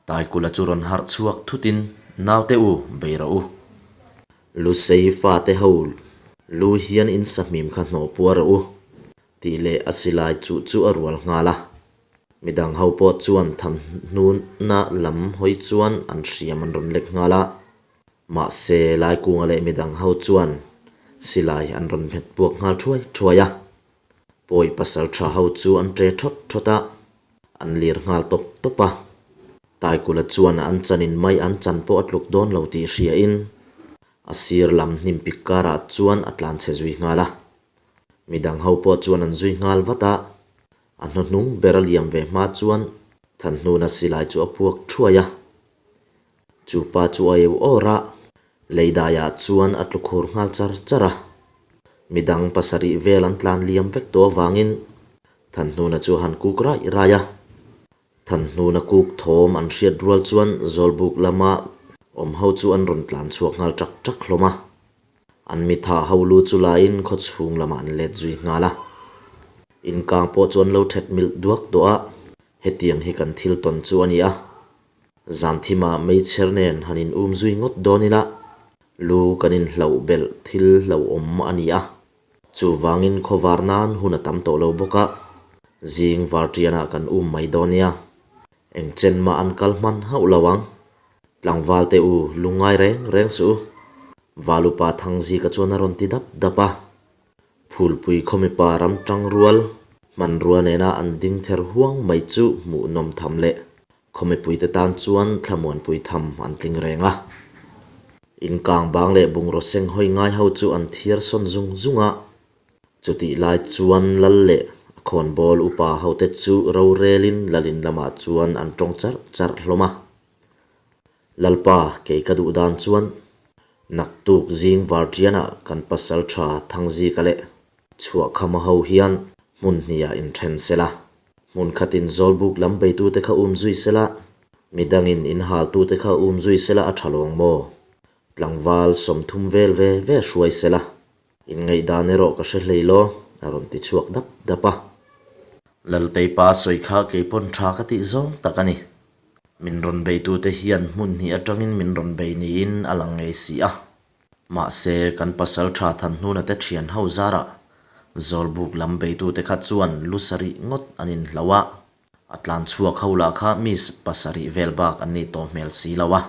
A: Taikula chu rawn harh chhuak thutin, Naute u, bei rawh u. Lusei fate ho lu hian in sahmim kha hnawh puar rawh u, tih leh a silai chuh chu a rual nghal a. Midang ho pawh chuan thanhnuna lam hawi chuan an hriam an rawn lek nghal a. Mahse, Laikunga leh midang ho chuan silai an rawn hmet puak nghal thuai thuai a. Pawi pasal tha ho chu an ṭe thawt thawt a, an lir nghal tawp tawp a. Taikula chuan an chanin mai an chan pawh a tluk dawn lo tih hriain a sir lam hnim pik karah chuan a tlanchhe zui nghal a. Midang ho pawh chuan an zui nghal vat a. A hnuhnung ber a liam ve hma chuan Thanhnuna silai chu a puak thuai a. Chu pa chu a eu awr a, leidaiah chuan a tlu khur nghal char char a. Midang pasarih vel an tlan liam vek tawh avangin Thanhnuna chu a han kuk raih raih a. Thanhnuna kuk thawm an hriat rual chuan Zawlbuk lama awm ho chu an rawn tlan chhuak nghal ṭak ṭak hlawm a. An mitha ho lu chu laiin khaw chhung lamah an let zui nghal a. Inkang pawh chu an lo ṭhet milh duak tawh a, hetiang hi kan thil tawn chu a ni a. Zan thimah meichher nen han in um zui ngawt dawn ila, lu kan inhloh belh thil hlauhawm a ni a. Chuvangin khawvar nan hun a tam tawh lo bawk a, zing varṭianah kan um mai dawn nia. Eng chen mah an kal hman hauh lo ang. Tlangval te u, lungngai reng reng suh u. Valupa Thangzika chuan a rawn ti dap dap a. Phulpui khaw mipa ram tang rual, hmanrua nena an ding ther huang mai chu hmuhnawm tham leh khaw mipuite tan chuan thlamuanpui tham an tling reng a. Inkang bang leh bungraw seng hawi ngai ho chu an thiar sawn zung zung a. Chutih lai chuan lal leh a khawnbawl upa hote chu rorelin lalin lamah chuan an tawng charh charh hlawm a. Lalpa, kei ka duh dan chuan naktuk zing varṭianah kan pasal tha Thangzika leh Chhuahkhama ho hian hmun hniah inthen sela, hmun khatin Zawlbuk lam beitute kha um zui sela, midangin inhaltute kha um zui sela a tha lawng maw? Tlangval 30 vel ve ve hruai sela. Inngaihdan erawh ka hre hlei law, a rawn ti chhuak dap dap a. Lalteipa sawi kha kei pawn tha ka tih zawng tak a ni. Min rawn beitute hian hmun hnih atangin min rawn bei niin a lang ngei si a. Mahse, kan pasal tha Thanhnuna te thian ho zarah Zawlbuk lam beitute kha chuan lu sarih ngawt an inhloh a, a tlan chhuak ho lah kha mi pasarih vel bak an nih tawh hmel si lo a.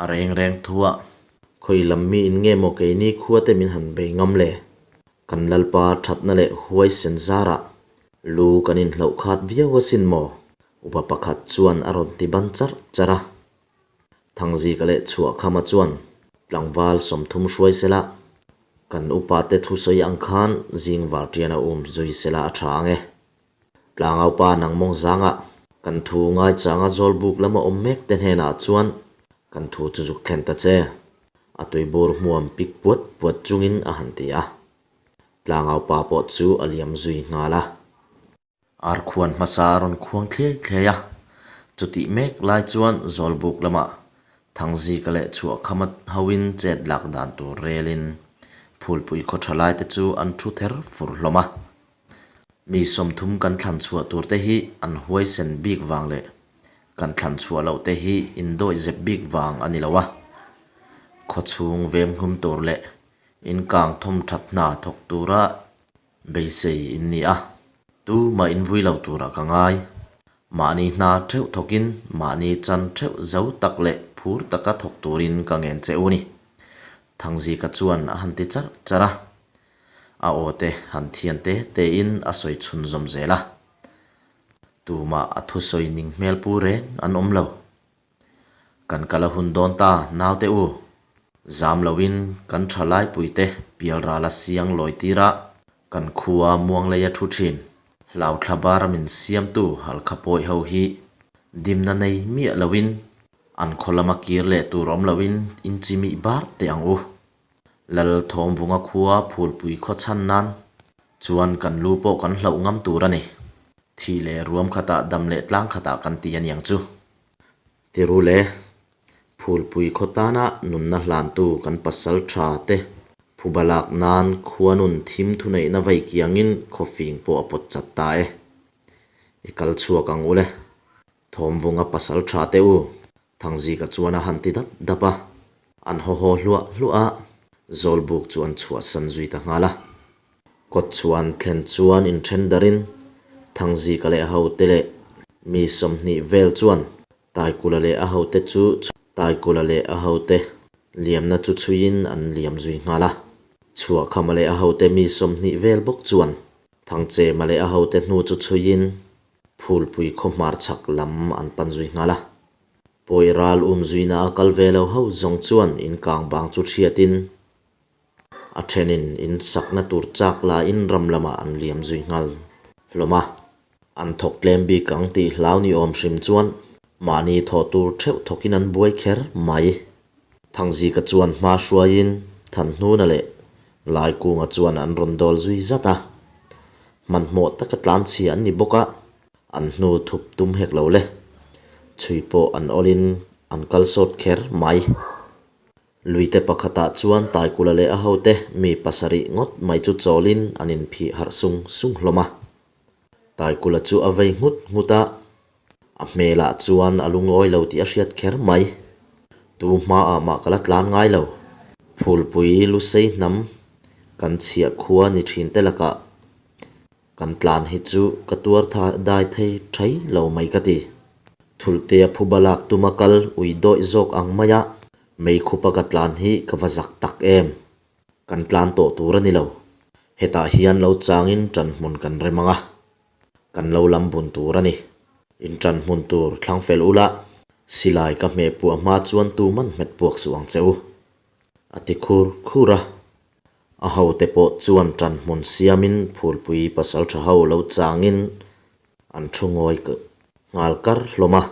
A: A reng reng thuah, Khawi lam mi in nge maw keini khuate min han bei ngam le? Kan Lalpa thatna leh huaisen zarah lu kan inhloh khat viau asin maw? Upa pakhat chuan a rawn ti ban charh charh a. Thangzika leh Chhuahkhama chuan tlangval 30 hruai sela, kan upate thusawi ang khan zing varṭian a um zui sela a ṭha ang e. Tlangaupa nangmawng zangah kan thu ngaichanga Zawlbuk lama awm mek te hnenah chuan kan thu chu zuk thlen ta che. A tuibur hmuam pik puat puat chungin a han ti a. Tlangaupa pawh chu a liam zui nghal a. Arkhuan hmasa a rawn khuang thliai thliai a. Chutih mek lai chuan Zawlbuk lamah Thangzika leh Chhuahkhama hoin chet lak dan tur relin Phulpui khaw tha laite chu an thu ther fur hlawm a. Mi 30 kan thlan chhuah tur te hi an huaisen bik vang leh kan thlan chhuah loh te hi indawih zep bik vang a ni lo a. Khaw chhung vemhum tur leh inkang thawm that hna thawk tura beisei in ni a, tumah invui lo turah ka ngai. Mahni hna theuh thawkin mahni chan theuh zo tak leh phur taka thawk turin ka ngen che u ni. Thangzika chuan a han ti charh charh a. A aw te han thian te tein a sawi chhunzawm zel a. Tumah a thusawi ning hmel pu reng an awm lo. Kan kal a hun dawn ta, naute u. Zam loin kan tha laipuite pialral a siang lawi tir a, kan khua muangleia thu thin. Hlauthla bara min siamtu Halkha pawi ho hi dimna nei miah loin an khaw lama kir leh tur awm loin inchimih bar teh ang u. Lal Thawmvunga khua Phulpui khaw chhan nan chuan kan lu pawh kan hlauh ngam tur a ni. Thih leh ruam khatah dam leh tlang khatah kan ti a niang chu. Tiru le, Phulpui khaw tana nunna hlantu kan pasal tha te phuba lak nan khuanun thim thuneihna vai kiangin khawfing pawh a pawt chat ta e. I kal chhuak ang u le. Thawmvunga pasal tha te u, Thangzika chuan a han ti dap dap a, an haw haw hluah hluah a, Zawlbuk chu an chhuahsan zui ta nghal a. Kawtchhuan thlen chuan inthen darin Thangzika leh a hote leh mi 20 vel chuan Taikula leh a hote chu Taikula leh a hote liamna chu chhuiin an liam zui nghal a. Chhuahkhama leh a hote mi 20 vel bawk chuan Thangchema leh a hote hnu chu chhuiin Phulpui khaw hmar chhak lam an pan zui nghal a. Pawi ral um zuina a kal ve lo ho zawng chuan in kang bang chu hriatin a thenin in sakna tur chak laiin ram lamah an liam zui nghal hlawm a. An thawk tlem bik ang tih hlau ni awm hrim chuan mahni thawh tur theuh thawkin an buai kher mai. Thangzika chuan hma hruaiin Thanhnuna leh. Laikunga chuan an rawn dawl zui zat a. Hmanhmawh taka tlanchhia an ni bawk a, an hnu thup tum hek lo le. Chhui pawh an awlin an kal sawt kher mai. Luite pakhatah chuan Taikula leh a hote mi pasarih ngawt mai chu chawlin an inphih harh sung sung hlawm a. Taikula chu a vei nghut nghut a, a hmelah chuan a lungawi lo tih a hriat kher mai. Tu hmaah mah ka la tlan ngai lo. Phulpui Lusei hnam kan chhiah khua ni thin te lakah kan tlan hi chu ka tuar dai thei thai lo mai ka ti. Thulhtea phuba lak tuma kal ui dawih zawk ang maia meikhupa ka tlan hi ka va zak tak em. Kan tlan tawh tur a ni lo. Hetah hian lo changin ṭanhmun kan rem ang a, kan lo lam bun tur a ni. In ṭanhmun tur thlang fel ula, silai ka hmeh puah hma chuan tuman hmet puak suh ang che u, a ti khur khur a. A hote pawh chuan ṭanhmun siamin phulpui pasalṭha ho lo changin an thu ngawi nghal kar hlawm a.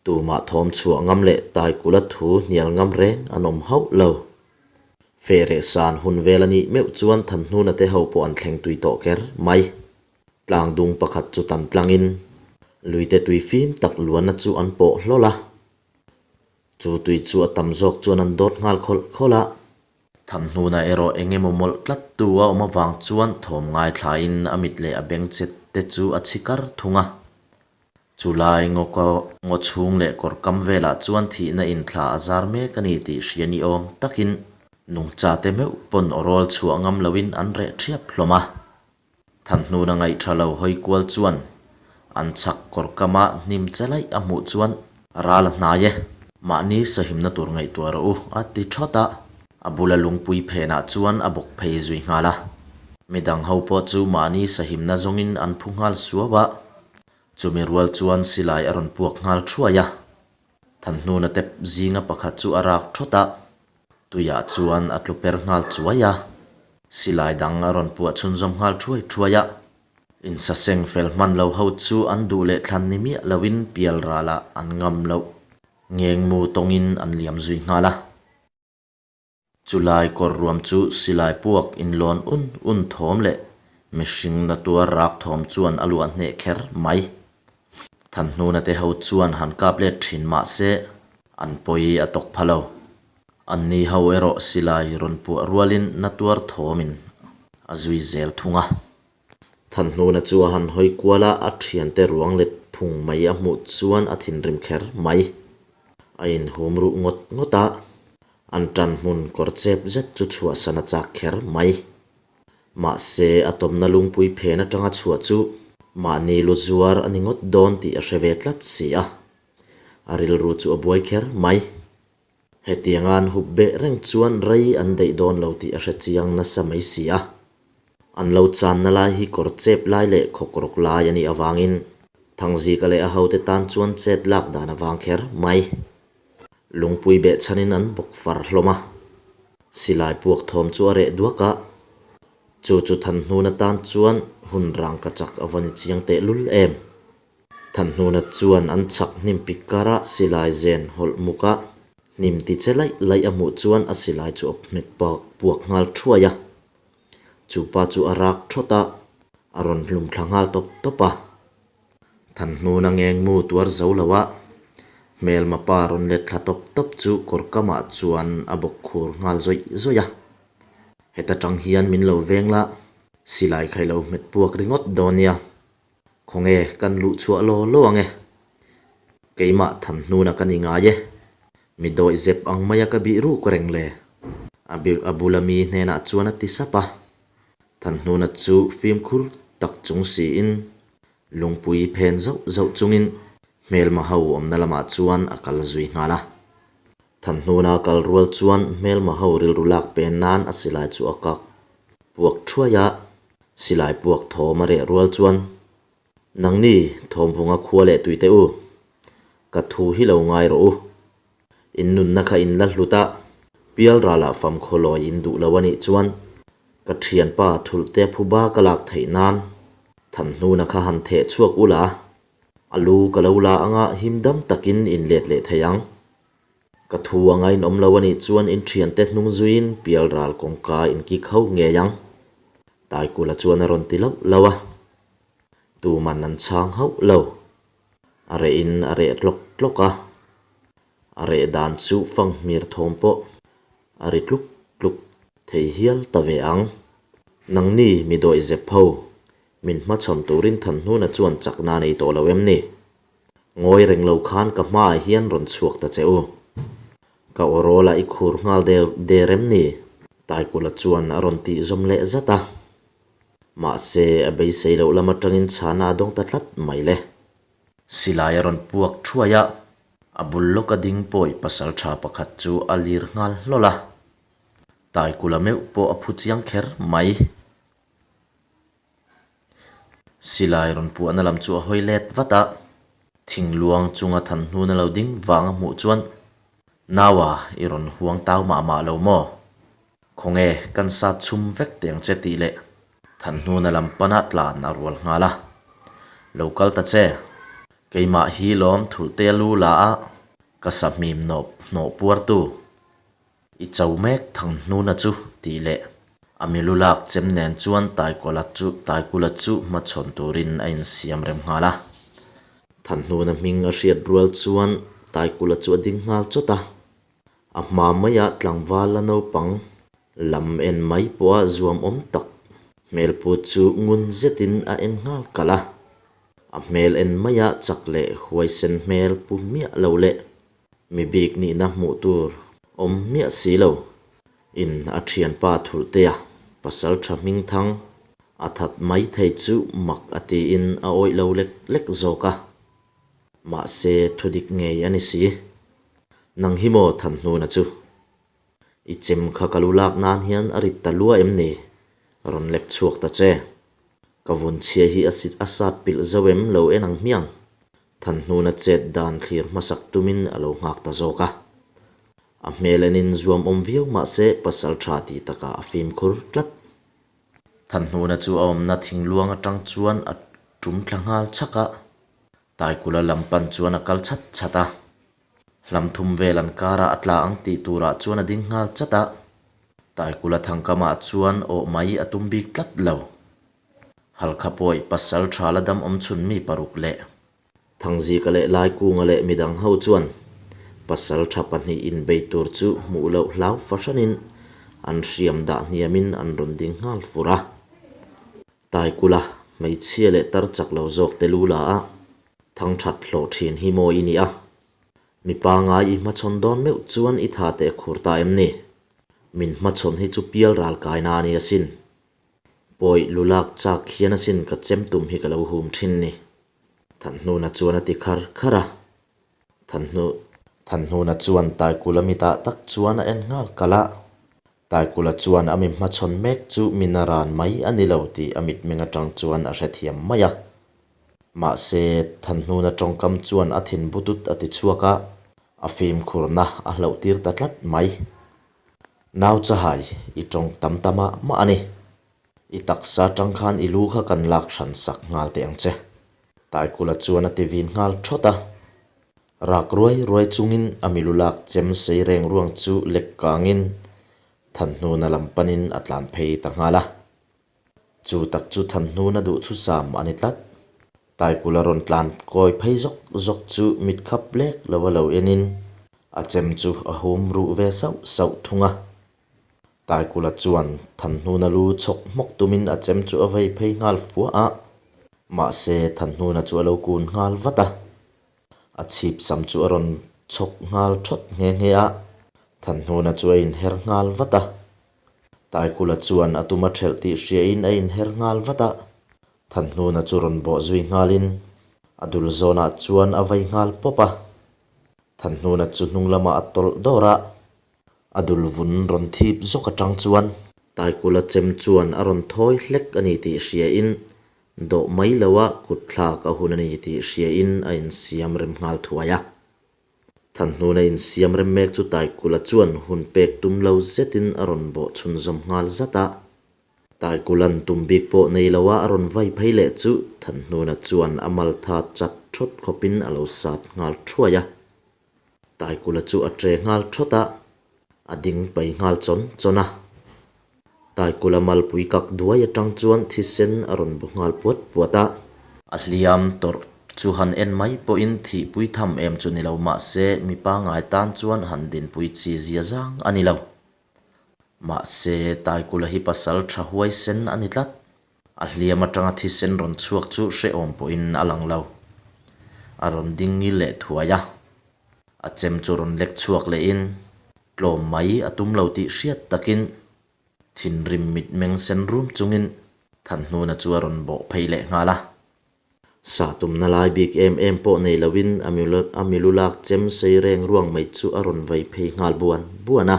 A: Tumah thawm chhuah ngam leh Taikula thu hnial ngam reng an awm hauh lo. Fehreh san hun vel a nih meuh chuan Thanhnuna te ho pawh an thleng tui tawh kher mai. Tlangdung pakhat chu tan tlangin luite tui fim tak luanna chu an pawh hlawl a. Chu tui chu a tam zawk chuan an dawt nghal khawlh khawlh a. Thanhnuna erawh eng emaw mawlh tlat tu a awm avang chuan thawm ngaithlain a mit leh a beng che te chu a chhi kar thung a. Chulai ngaw ngaw chhung leh kawr kam velah chuan thihna inthla a zar mek a ni tih hria ni awm takin nungcha te meuh pawn aw rawl chhuah ngam loin an reh ṭhiap hlawm a. Thanhnuna ngaihṭha lo hawi kual chuan an chhak kawr kama hnim che laih a hmuh chuan ral a hnai e, mahni sahimna tur ngaihtuah rawh u a ti ṭhawt a, a bula lungpui phenah chuan a bawk phei zui nghal a. Midang ho pawh chu mahni sahimna zawngin an phu nghal suau a, Chumi rual chuan silai a rawn puak nghal thuai a, Thanhnuna tep zinga pakhat chu a rak thawt a, tuiah chuan a tlu per nghal chuai a, silai dang a rawn puah chhunzawm nghal thuai thuai a. Insaseng fel hman lo ho chu an duh leh thlan ni miah loin pial ralah an ngam loh ngengmu tawngin an liam zui nghal a. Chulai kawr ruam chu silai puak inlawn un un thawm leh mihring na tuar rak thawm chuan a luah hneh kher mai. Thanhnuna te ho chuan han kap let thin mah se an pawi a tawk pha lo. Anni ho erawh silai rawn puah rualin na tuar thawmin a zui zel thung a. Thanhnuna chu a han hawi kual a, a thiante ruang let phung mai a hmuh chuan a thinrim kher mai. A inhum ruh ngawt ngawt a, an tan hmun kawr chep zet chu chhuahsan a chak kher mai. Mahse, a tawmna lungpui phen atanga chhuah chu mahni lu zuar a ni ngawt dawn tih a hre ve tlat si a, a rilru chu a buai kher mai. Hetianga an hup beh reng chuan rei an daih dawn lo tih a hre chiang nasa mai si a. An lo channa lai hi kawr chep lai leh khawkrawk lai a nih avangin Thangzika leh a hote tan chuan chet lak dan avang kher mai. Lungpui beh chhanin an bawk far hlawm a. Silai puak thawm chu a reh duak a. Chu chu Thanhnuna tan chuan hun rang ka chak a va ni chiang tehlul em. Thanhnuna chuan an chhak hnim pik kara silai zen hawlh muk a, hnim ti che laih laih a hmuh chuan a silai chu a hmet puak nghal thuai a. Chu pa chu a rak thawt a, a rawn hlum thla nghal tawp tawp a. Thanhnuna ngengmu tuar zo lo a, hmelma pa rawn let thla tawp tawp chu kawr kamah chuan a bawk khur nghal zawih zawih a. Heta tang hian min lo veng la, silai kha i lo hmet puak ringawt dawn nia. Khawnge kan luh chhuah law law ang e? Keimah Thanhnuna ka ni ngai e. Mi dawih zep ang maia ka bih ruk reng le. A a bula mi hnenah chuan a ti sap a. Thanhnuna chu fimkhur tak chung siin lungpui phen zauh zauh chungin hmelma ho awmna lamah chuan a kal zui nghal a. Thanhnuna kal rual chuan hmelma ho rilru lak pen nan a silai chu a kak puak thuai a. Silai puak thawm a reh rual chuan, Nangni thawmvunga khua leh tui teh u, ka thu hi lo ngai rawh u. In nunna kha in la hlut a, pial ralah famkhaw lawi in duh lo a nih chuan ka thianpa thulhte phuba ka lak theih nan Thanhnuna kha han theh chhuak ula, a lu ka lo la anga him dam takin in let leh thei ang. Ka thu anga in awm lo a nih chuan in thiante hnung zuiin pialral kawngka in kik ho ngei ang. Taikula chuan a rawn ti lauh lauh a. Tuman an chhang hauh lo. A reh in a reh tlawk tlawk a. A reh dan chu fanghmir thawm pawh a ri tluk tluk thei hial ta ve ang. Nangni mi dawih zep ho, min hmachhawn turin Thanhnuna chuan chakna a nei tawh lo em ni? Ngawi reng lo khan ka hmaah hian rawn chhuak ta che u. Ka aw rawlah i khur nghal der der em ni? Taikula chuan a rawn tih zawm leh zat a. Mahse, a beisei loh lam atangin chhana a dawng ta tlat mai le. Silai a rawn puak thuai a, a bul lawka ding pawi pasal tha pakhat chu a lir nghal hlawl a. Taikula meuh pawh a phu chiang kher mai. Silai rawn puahna lam chu a hawi let vat a, thingluang chunga thanhnun a lo ding vang a hmuh chuan, Naua, i rawn huang tau mah mah lo maw? Khawnge, kan sat chhum vek teh ang che tih leh thanhnuna lam pana tlan a rual nghal a. Lo kal ta che, keimah hi lawm thulhte a lu la a, ka sahmim nawh hnawh puartu. I cho mek Thangnuna chu tih leh a milu lak chem nen chuan Taikawla chu Taikula chu hmachhawn turin a insiam rem nghal a. Thangnuna hming a hriat rual chuan Taikula chu a ding nghal chawt a. A hma maiah tlangval la naupang lam en mai pawha zuam awm tak hmelpu chu ngun zetin a en nghal kalh a. A hmel en maiah chak leh huaisen hmel pu miah lo leh Mi bik nihna hmuh tur awm miah si lo. In a thianpa Thulhtea pasal tha hming thang a that mai thei chu mak a tiin a awih lo lek lek zawk a. Mahse thudik ngei a ni si. Nang hi maw Thanhnuna chu? I chem kha ka lu lak nan hian a rit ta lua em ni? Rawn lek chhuak ta che. Ka vun chhia hi a sit a sat pilh zo em lo en ang hmiang? Thanhnuna chet dan thlir hmasak tumin a lo nghak ta zawk a. A hmel enin zuam awm viau mah se pasal tha tih takah a fimkhur tlat. Thanhnuna chu a awmna thingluang atang chuan a tum thla nghal chhak a. Taikula lam pan chuan a kal chhat chhat a. Hlam thum vel an karah a tla ang tih turah chuan a ding nghal chat a. Taikula thangkamah chuan awh mai a tum bik tlat lo. Halkha pawi pasal tha la dam awm chhun mi paruk leh. Thangzika leh Laikunga leh midang ho chuan pasal tha pahnih inbei tur chu hmuh loh hlau fahranin an hriam dah hniamin an rawn ding nghal fur a. Taikula, hmeichhia leh tar chak lo zawk te lu la a, thang that hlawh thin hi maw i ni a? Mi pangai i hmachhawn dawn meuh chuan i tha teh khur ta em ni? Min hmachhawn hi chu pial ral kaina a ni asin. Pawi lu lak chak hian asin ka chem tum hi ka lo hum thin ni. Thanhnuna chuan a ti khar khar a. Thanhnu Thanhnuna chuan Taikula mitah tak chuan a en nghal kalh a. Taikula chuan a mi hmachhawn mek chu min a ran mai a ni lo tih a mitmeng atang chuan a hrethiam mai a. Mahse, Thanhnuna tawngkam chuan a thin butut a ti chhuak a, a fimkhurna a hlauh tir ta tlat mai. Nau chahai, i tawng tam ta mah mah a ni. I taksa atang khan i lu kha kan lak hran sak nghal teh ang che. Taikula chuan a ti vin nghal thawt a. Rak ruai ruai chungin a milu lak chem sei reng ruang chu lek kangin Thanhnuna lam panin a tlan phei ta nghal a. Chu tak chu Thanhnuna duhthusam a ni tlat. Taikula rawn tlan kawi phei zawk zawk chu mit khap lek lo a lo enin a chem chu a hum ruh ve sauh sauh thung a. Taikula chuan Thanhnuna lu chhawk hmawk tumin a chem chu a vei phei nghal fua a, mahse Thanhnuna chu a lo kun nghal vat a. A chhip sam chu a rawn chhawk nghal thawt nghe nghe a, Thanhnuna chu a inher nghal vat a. Taikula chuan a tum a thelh tih hriain a inher nghal vat a, Thanhnuna chu rawn bawh zui nghalin a dul zawnah chuan a vei nghal pawp a. Thanhnuna chu hnung lamah a tawlh dawr a, A dul vun rawn thip zawk atang chuan Taikula chem chuan a rawn thawi hlek a ni tih hriain dawh mai loa kut thlak a hun a ni tih hriain a insiam rem nghal thuai a. Thanhnuna insiam rem mek chu Taikula chuan hun pek tum lo zetin a rawn bawh chhunzawm nghal zat a. Taikulan tum bik pawh nei loa a rawn vai phei leh chu Thanhnuna chuan a maltha chat thawt khawpin a lo sat nghal thuai a. Taikula chu a ṭe nghal ṭhawt a, a ding pai nghal chawn chawn a. Taikula malpui kak duai aṭang chuan thisen a rawn bu nghal puat puat a. A hliam tawrh chu han en mai pawhin thihpui tham em chu ni lo mah se mi pangngai tan chuan han dinpui chi zia zang a ni lo. Mahse, Taikula hi pasal tha huaisen a ni tlat. A hliam atanga thisen rawn chhuak chu hrehawm pawhin a lang lo. A rawn ding ngil leh thuai a, a chem chu rawn lek chhuak lehin tlawm mai a tum lo tih hriat takin thinrim mitmeng sen rum chungin Thanhnuna chu a rawn bawh phei leh nghal a. Sa tumna lai bik em em pawh nei loin a milu lak chem sei reng ruang mai chu a rawn vai phei nghal buan buan a.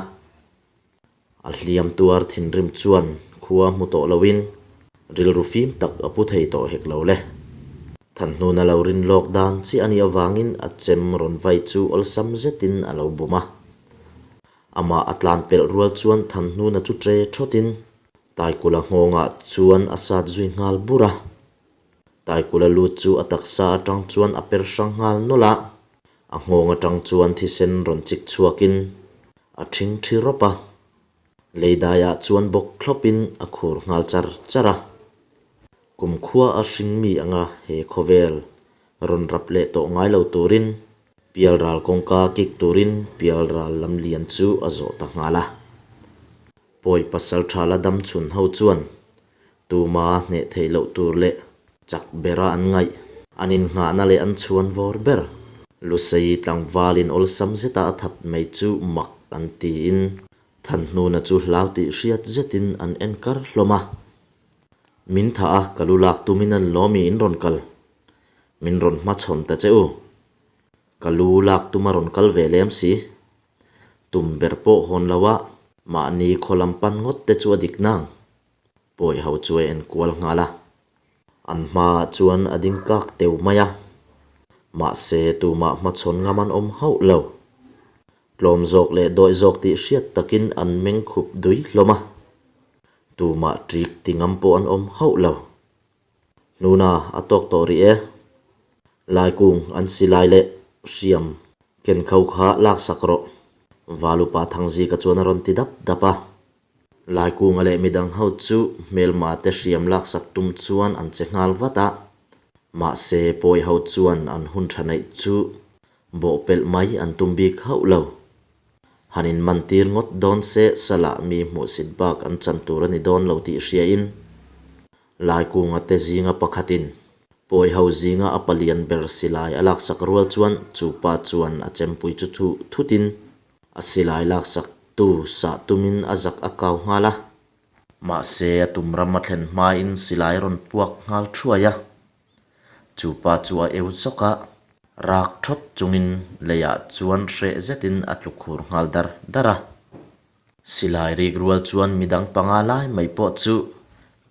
A: A hliam tuar thinrim chuan khua hmu tawh loin rilru fim tak a pu thei tawh hek lo le. Thanhnuna lo rin lawk dan chiah a nih avangin a chem rawn vai chu awlsam zetin a lo bum a. Amah a tlan pelh rual chuan Thanhnuna chu ṭe ṭhawtin Taikula nghawngah chuan a sat zui nghal bur a. Taikula lut chu a taksa atang chuan a per hrang nghal nawlh a, a nghawng atang chuan thisen rawn chik chhuakin a ṭhing ṭhi rawp a, leidaiah chuan bawk thlawpin a khur nghal char char a. Kumkhua a hring mi anga he khawvel rawn rap leh tawh ngai lo turin pialral kawngka kik turin pialral lam lian chu a zawh ta nghal a. Pawi pasal tha la dam chhun ho chuan tuma hneh theih loh tur leh chak bera an ngaih, an innghahna leh an chhuan vawr ber. Lusei tlangvalin awlsam zeta a that mai chu mak an tiin Thanhnuna chu hlau tih hriat zetin an en kar hlawm a. Min thah a, ka lu lak tumin an lawmi in rawn kal. Min rawn hmachhawn ta che u. Ka lu lak tuma rawn kal ve lem si. Tum ber pawh hawn lo a, mahni khaw lam pan ngawt te chu a dik nang. Pawi ho chu a en kual nghal a, an hmaah chuan a ding kak teu mai a. Mahse, tumah hmachhawn ngam an awm hauh lo. Tlawm zawk leh dawih zawk tih hriat takin an meng khup dui hlawm a, tumah ṭik ti ngam pawh an awm hauh lo. Hnuna a tawk tawh rih e. Laikung an silai leh hriam ken kho kha laksak rawh. Valupa Thangzika chuan a rawn ti dap dap a. Laikunga leh midang ho chu hmelma te hriam laksak tum chuan an che nghal vat a. Mahse pawi ho chuan an hun tha neih chu bawhpelh mai an tum bik hauh lo. Han inmantir ngawt dawn se salah mi hmuhsit bak an chan tur a ni dawn lo tih hriain Laikunga te zinga pakhatin pawi ho zinga a palian ber silai a laksak rual chuan chu pa chuan a chempui chu thuh thutin a silai laksak tu sah tumin a zak a kau nghal a. Mahse a tum ram a thlen hmain silai a rawn puak nghal thuai a. Chu pa chu a eu zawk a, rak thawt chungin leiah chuan hreh zetin a tlu khur nghal dar dar a. Silai rik rual chuan midang panga lai mai pawh chu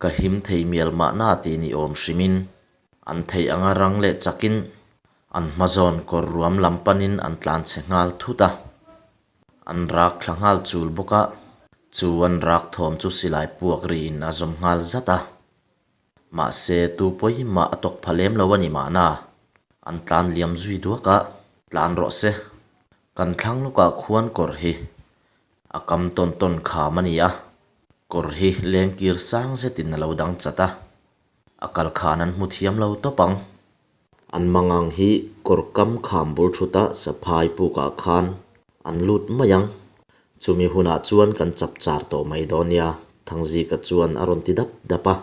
A: ka him thei mial mahna tih ni awm hrimin an theih anga rang leh chakin an hma zawn kawr ruam lam panin an tlan chhe nghal thut a. An rak thla nghal chul bawk a, chu an rak thawm chu silai puak riin a zawm nghal zat a. Mahse, tu pawimah a tawk pha lem lo a ni mahna, an tlan liam zui duak a, tlan rawh se. Kan thlang lawkah khuan kawr hi a kam tawn tawn kham a ni a, kawr hi lengkir sang zetin a lo dang chat a, a kal khan an hmu thiam lo tawp ang. An mangang hi kawr kam kham bul thut a saphai pukah khan an lut mai ang. Chumi hunah chuan kan chap char tawh mai dawn nia, Thangzika chuan a rawn ti dap dap a.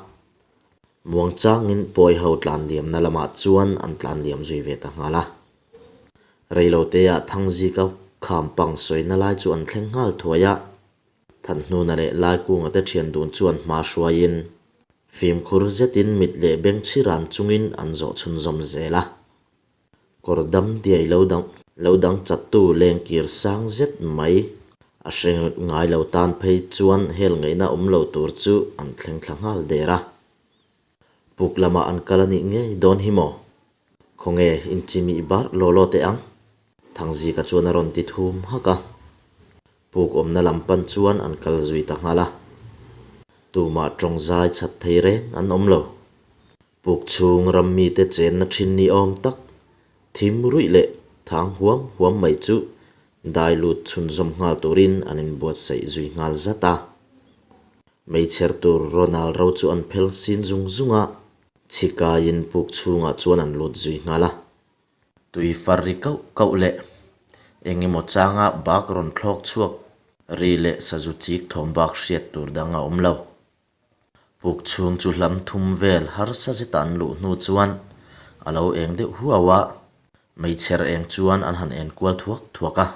A: Muangchangin pawi ho tlan liamna lamah chuan an tlan liam zui ve ta nghal a. Reiloteah Thangzika kham pang sawina lai chu an thleng nghal thuai a. Thanhnuna leh Laikunga te thian dun chuan hma hruaiin fimkhur zetin mit leh beng chhiran chungin an zawh chhunzawm zel a. Kawr dam diai lo dang lo dang chattu lengkir sang zet mai a hre ngai lo tan phei chuan hel ngaihna awm lo tur chu an thleng thla nghal der a. Puk lamah an kal a nih ngei dawn hi maw? Khawnge inchimih bar law law teh ang? Thangzika chuan a rawn ti thum hak a. Puk awmna lam pan chuan an kal zui ta nghal a. Tumah tawng zai chhat thei reng an awm lo. Puk chhung ram mite chenna thin ni awm tak, thim ruih leh thang huam huam mai chu Dai lut chhunzawm nghal turin an inbuatsaih zui nghal zat a. Meichher tur Ronald ro chu an phel sin zung zung a, chhikaiin puk chhungah chuan an lut zui nghal a. Tui far ri kauh kauh leh eng emaw changa bak rawn thlawk chhuak ri leh sazu chik thawm bak hriat tur dang a awm lo. Puk chhung chu hlam thum vel harsa zeta an luh hnu chuan a lo eng deuh huau a, meichher eng chuan an han en kual thuak thuak a.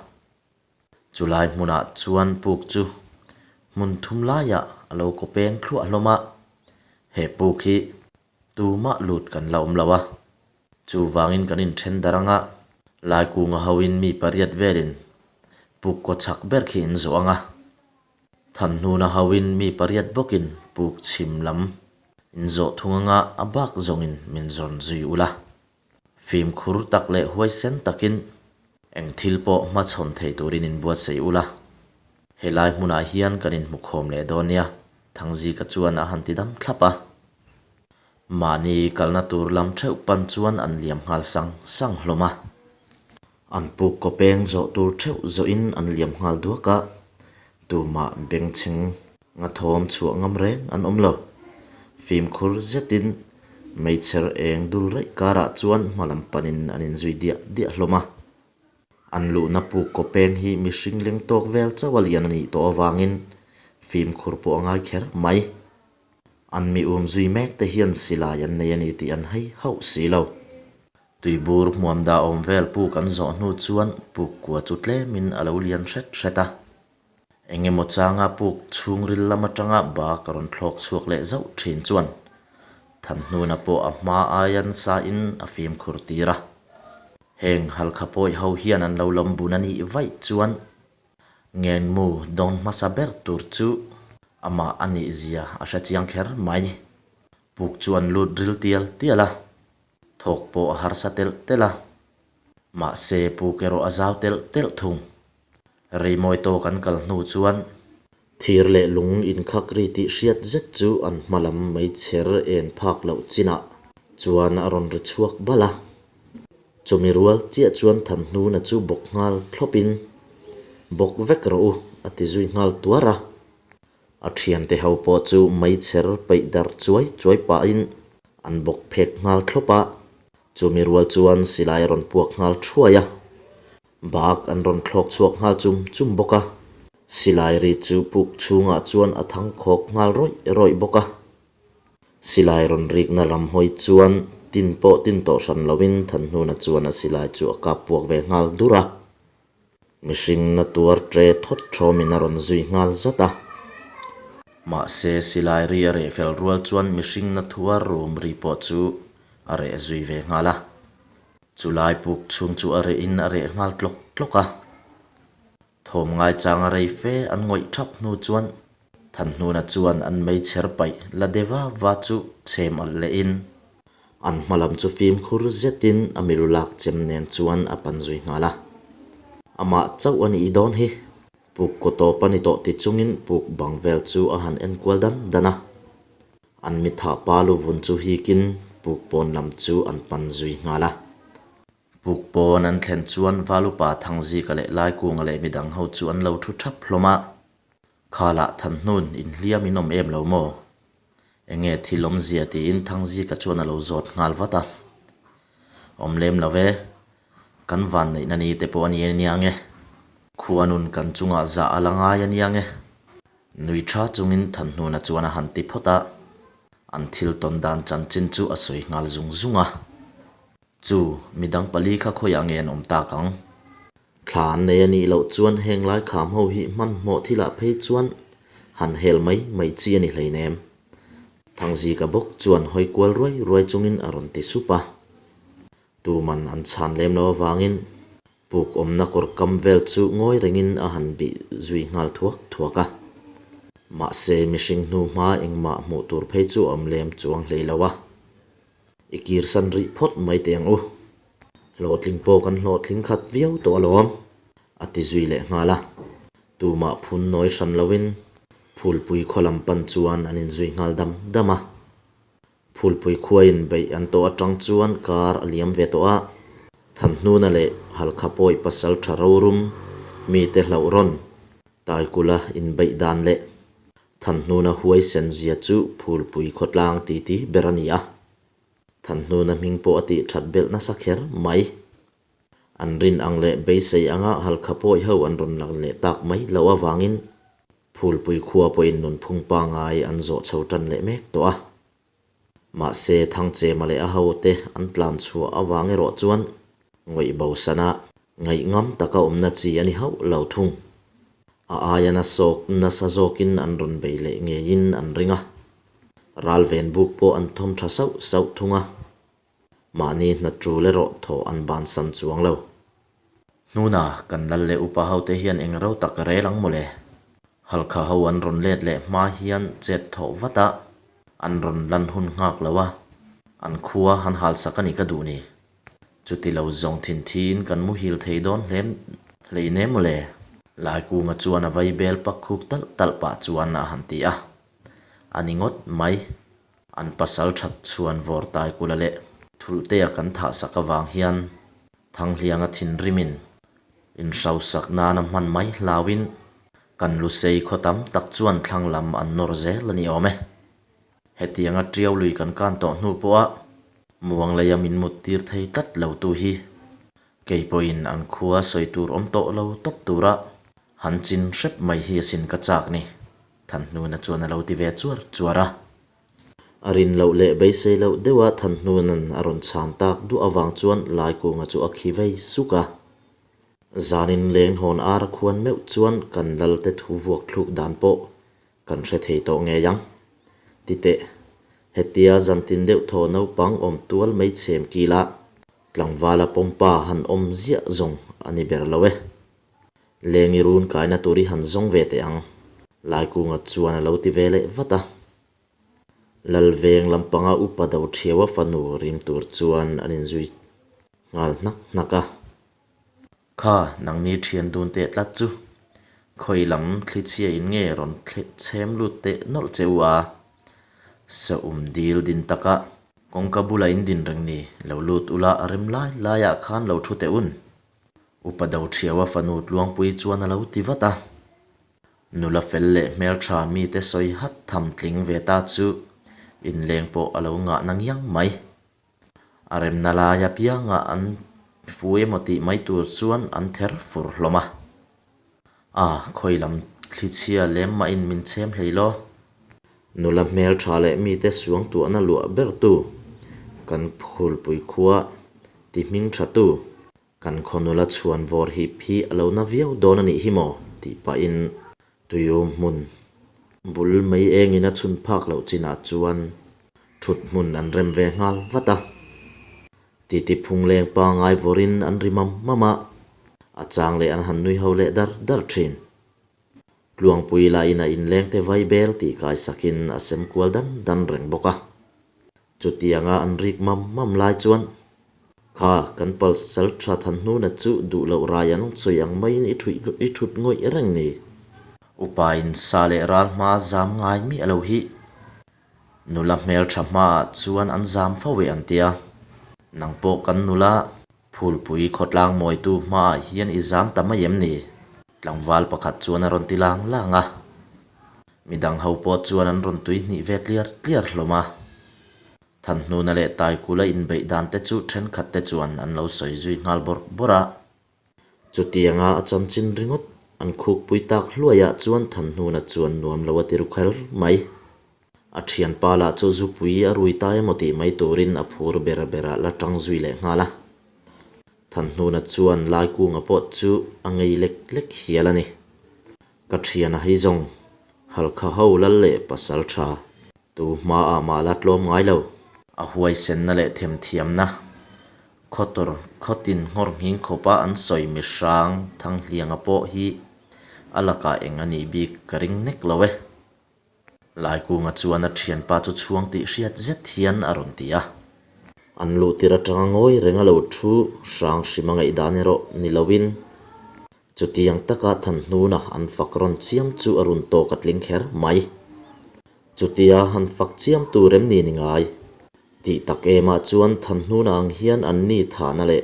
A: Chulai hmunah chuan puk chu hmun thum laiah a lo kaw peng thluah hlawm a, he puk hi tumah lut kan la awm lo a, chuvangin kan inthen darh anga Laikunga hoin mi pariat velin puk kaw chhak ber khi in zawh ang a. Thanhnuna hoin mi pariat bawkin puk chhim lam in zawh thung anga a bak zawngin min zawn zui ula. Fimkhur tak leh huaisen takin eng thil pawh hmachhawn thei turin inbuatsaih ula. Helai hmunah hian kan inhmukhawm leh dawn nia, Thangzika chuan a han ti dam thlap a. Mahni kalna tur lam theuh pan chuan an liam nghal sang sang hlawm a. An puk kaw peng zawh tur theuh zawhin an liam nghal duak a, tumah bengchheng nga thawm chhuah ngam reng an awm lo. Fimkhur zetin meichher eng dul raih karah chuan hma lam panin an inzui diah diah hlawm a. An luhna puk kaw peng hi mihring leng tawk vel chauh a lian a nih tawh avangin fimkhur pawh a ngai kher mai. An mi um zui mek te hian silai an nei a ni tih an hei hauh si lo. Tuibur hmuam dah awm vel puk an zawh hnu chuan puk kua chu tlemin a lo lian hret hret a. Eng emaw changa puk chhungril lam atanga bak a rawn thlawk chhuak leh zauh thin chuan Thanhnuna pawh a hma aia nasa in a fimkhur tir a. Heng Halkha pawi ho hian an lo lawm bun a nih vaih chuan Ngenmu dawn hmasa ber tur chu amah a nih zia a hre chiang kher mai. Puk chu an lut ril tial tial a, thawk pawh a harsa telh telh a, mahse puk erawh a zau telh telh thung. Reimawi tawk an kal hnu chuan thir leh lung inkhak ri tih hriat zet chu an hma lam meichher en phak loh chinah chuan a rawn ri chhuak bal a. Chumi rual chiah chuan Thanhnuna chu bawk nghal thlawpin, Bawk vek rawh u, a ti zui nghal tuar a. A thiante ho pawh chu meichher peih darh chuai chuai pahin an bawk phek nghal thlawp a. Chumi rual chuan silai a rawn puak nghal thuai a. Bak an rawn thlawk chhuak nghal chum chum bawk a. Silai ri chu puk chhungah chuan a thang khawk nghal rawih rawih bawk a. Silai rawn rikna lam hawi chuan tin pawh tin tawh hran loin Thanhnuna chuan a silai chu a kap puak ve nghal dur a. Mihring na tuar ṭe thawt ṭhawmin a rawn zui nghal zat a. Mahse, silai ri a reh fel rual chuan mihring na thuar rum ri pawh chu a reh zui ve nghal a. Chulai puk chhung chu a rehin a reh nghal tlawk tlawk a. Thawm ngaichanga rei fe an ngawih thap hnu chuan Thanhnuna chuan an meichher paih la de va va chu chhem alh lehin an hma lam chu fimkhur zetin a milu lak chem nen chuan a pan zui nghal a. Amah chauh a nih dawn hi. Puk kaw tawp a ni tawh ti chungin puk bang vel chu a han enkual dan dan a. An mithah pa luvun chu hikin puk pawn lam chu an pan zui nghal a. Puk pawn an thlen chuan Valupa Thangzika leh Laikunga leh midang ho chu an lo thu thap hlawm a. Khalah Thanhnun inhliam in awm em lo maw? Enge thil awmzia tiin Thangzika chuan a lo zawt nghal vat a. Awm lem lo e, kan vanneihna ni te pawh a ni ania nge. Khuanun kan chungah zah a la ngai ania nge. Nui tha chungin Thanhnuna chuan a han ti phawt a. An thil tawn dan chanchin chu a sawi nghal zung zung a. Chu, midang pali kha khawiah nge an awm tak ang? Thla an nei a nih loh chuan heng lai kham ho hi hmanhmawh thilah phei chuan han hel mai mai chi a ni hleinem. Thangzika bawk chuan hawi kual ruai ruai chungin a rawn ti sup a. Tuman an chhan lem lo avangin puk awmna kawr kam vel chu ngawi rengin a han bih zui nghal thuak thuak a. Mahse, mihring hnu hma engmah hmuh tur phei chu a awm lem chuang hlei lo a. I kirsan rih phawt mai teh ang u. Hlawhtling pawh kan hlawhtling khat viau tawh alawm, a ti zui leh nghal a. Tumah phun nawi hran loin Phulpui khaw lam pan chuan an inzui nghal dam dam a. Phulpui khuain beih an tawh atang chuan kar a liam ve tawh a. Thanhnuna leh Halkha pawi pasal tha rorum Mite hlauh rawn Taikula inbeih dan leh Thanhnuna huaisen zia chu Phulpui khawtlang titi ber a ni a. Thanhnuna hming pawh a tih that belh nasa kher mai. An rin ang leh beisei anga Halkha pawi ho an rawn lang leh tak mai loh avangin Phulpui khua pawhin nunphung pangngai an zawh chho tan leh mek tawh a. Mahse, Thangchema leh a hote an tlan chhuah avang erawh chuan ngawih bosana ngaihngam taka awmna chi a ni hauh lo thung. A aia nasawk nasa zawkin an rawn bei leh ngeiin an ring a. Ralven buk pawh an thawm tha sauh sauh thung a. Mahni hna tul erawh thawh an bansan chuang lo. Hnuna kan lal leh upa hote hian eng ro tak rel ang mawle? Halkha ho an rawn let leh hma hian chet thawh vat a, an rawn lan hun nghak lo a, an khua han halsak a ni ka duh ni. Chuti lo zawng thin thiin kan muhil thei dawn hlem hleinem mawle? Laikunga chuan a vaibel pak khuk talh talh pah chuan a han ti a. A ni ngawt mai. An pasal that chhuan vawr Taikula leh Thulhtea kan thahsak avang hian Thanghlianga thinrimin inhrosak nana hman mai hlauin kan Lusei khaw tam tak chuan thlang lam an nawr zel a ni awm e. Hetianga tiau lui kan kan tawh hnu pawha muangleia min mut tir thei tlat lo tu hi kei pawhin an khua sawi tur awm tawh lo tawp tura han chin hrep mai hi asin ka chak ni, Thanhnuna chuan a lo ti ve chuar chuar a. A rin loh leh beisei loh deuha Thanhnuna'n a rawn chhan tak duah avang chuan Laikunga chu a khi vei suk a. Zanin leng hawn ar a khuan meuh chuan kan lalte thu vuak thluk dan pawh kan hre thei tawh ngei ang. Titeh, hetia zantin deuh thaw naupang awm tual mai chhem kila tlangvala pawmpa han awm ziah zawng a ni ber lo e. Lengi run kaina tur i han zawng ve teh ang, Laikunga chuan a lo ti ve leh vat a. Lalveng lampanga upa do thiaua fanu rim tur chuan an inzui nghal hnak hnak a. Kha, nangni thian dun teh tlat chu. Khawi lam thlichhia in nge rawn chhem lut teh nawlh che u a? Saum dil din taka kawngka bula in din reng ni, lo lut ula a rem lai laiah khan lo thu teh un. Upa do thiaua fanu Tluangpui chuan a lo ti vat a. Nula fel leh hmeltha mite sawi hat tham tling ve ta chu inleng pawh a lo ngah na ngiang mai. A remna lai apiangah an fu emaw tih mai tur chuan an ther fur hlawm a. A, khawi lam thlichhia lem mahin min chhem hlei law. Nula hmeltha leh mite suangtuahna luah bertu, kan phulpui khua ti hming thatu, Kan khaw nula chhuan vawr hip hi a lo na viau dawn a nih hi maw? tih pahin tuium hmun bul mei engin a chhun phak loh chinah chuan thut hmun an rem ve nghal vat a. Titi phungleng pangai vawrin an ri mam mam a, a chang leh an han nui ho leh dar dar thin. Tluangpui lahin a inlengte vai bel tih kaisakin a sem kual dan dan reng bawk a. Chutianga an rik mam mam lai chuan, Kha, kan pasal tha Thanhnuna chu duh loh rai an sawi ang maiin i thuih i thut ngawih reng ni. Upain sa leh ral hma zam ngai miah lo hi nula hmeltha hmaah chuan an zam fo e an tia. Nang pawh kan nula Phulpui khawtlang mawitu hmaah hian i zam ta mai em ni? Tlangval pakhat chuan a rawn ti lang lang a. Midang ho pawh chuan an rawn tui hnih ve tliar tliar hlawm a. Thanhnuna leh Taikula inbeih dan te chu thenkhat te chuan an lo sawi zui nghal bawrh bawrh a. Chutianga a chanchin ringawt an khukpui tak hluaiah chuan Thanhnuna chuan nuam lo a ti ru kher mai. A thianpa lah chu zupui a rui ta emaw tih mai turin a phur ber berah la tang zui leh nghal a. Thanhnuna chuan Laikunga pawh chu a ngei lek lek hial a ni. Ka thiana hi zawng, Halkha ho lal leh pasal tha, tu hmaah mah la tlawm ngai lo. A huaisenna leh themthiamna, khawtawr khawtin nghawr nghing khawpa an sawi mihrang Thanghlianga pawh hi a lakah eng a nih bik ka ring nek lo e. Laikunga chuan a thianpa chu chhuang tih hriat zet hian a rawn ti a. An luh tir atanga ngawi reng a lo thu hrang hrim a ngaihdan erawh ni loin chutiang taka Thanhnuna an fak rawn chiam chu a run tawk a tling kher mai. Chutia han fak chiam tur em ni ni ngai? Tih tak emah chuan Thanhnuna ang hian an ni thahna leh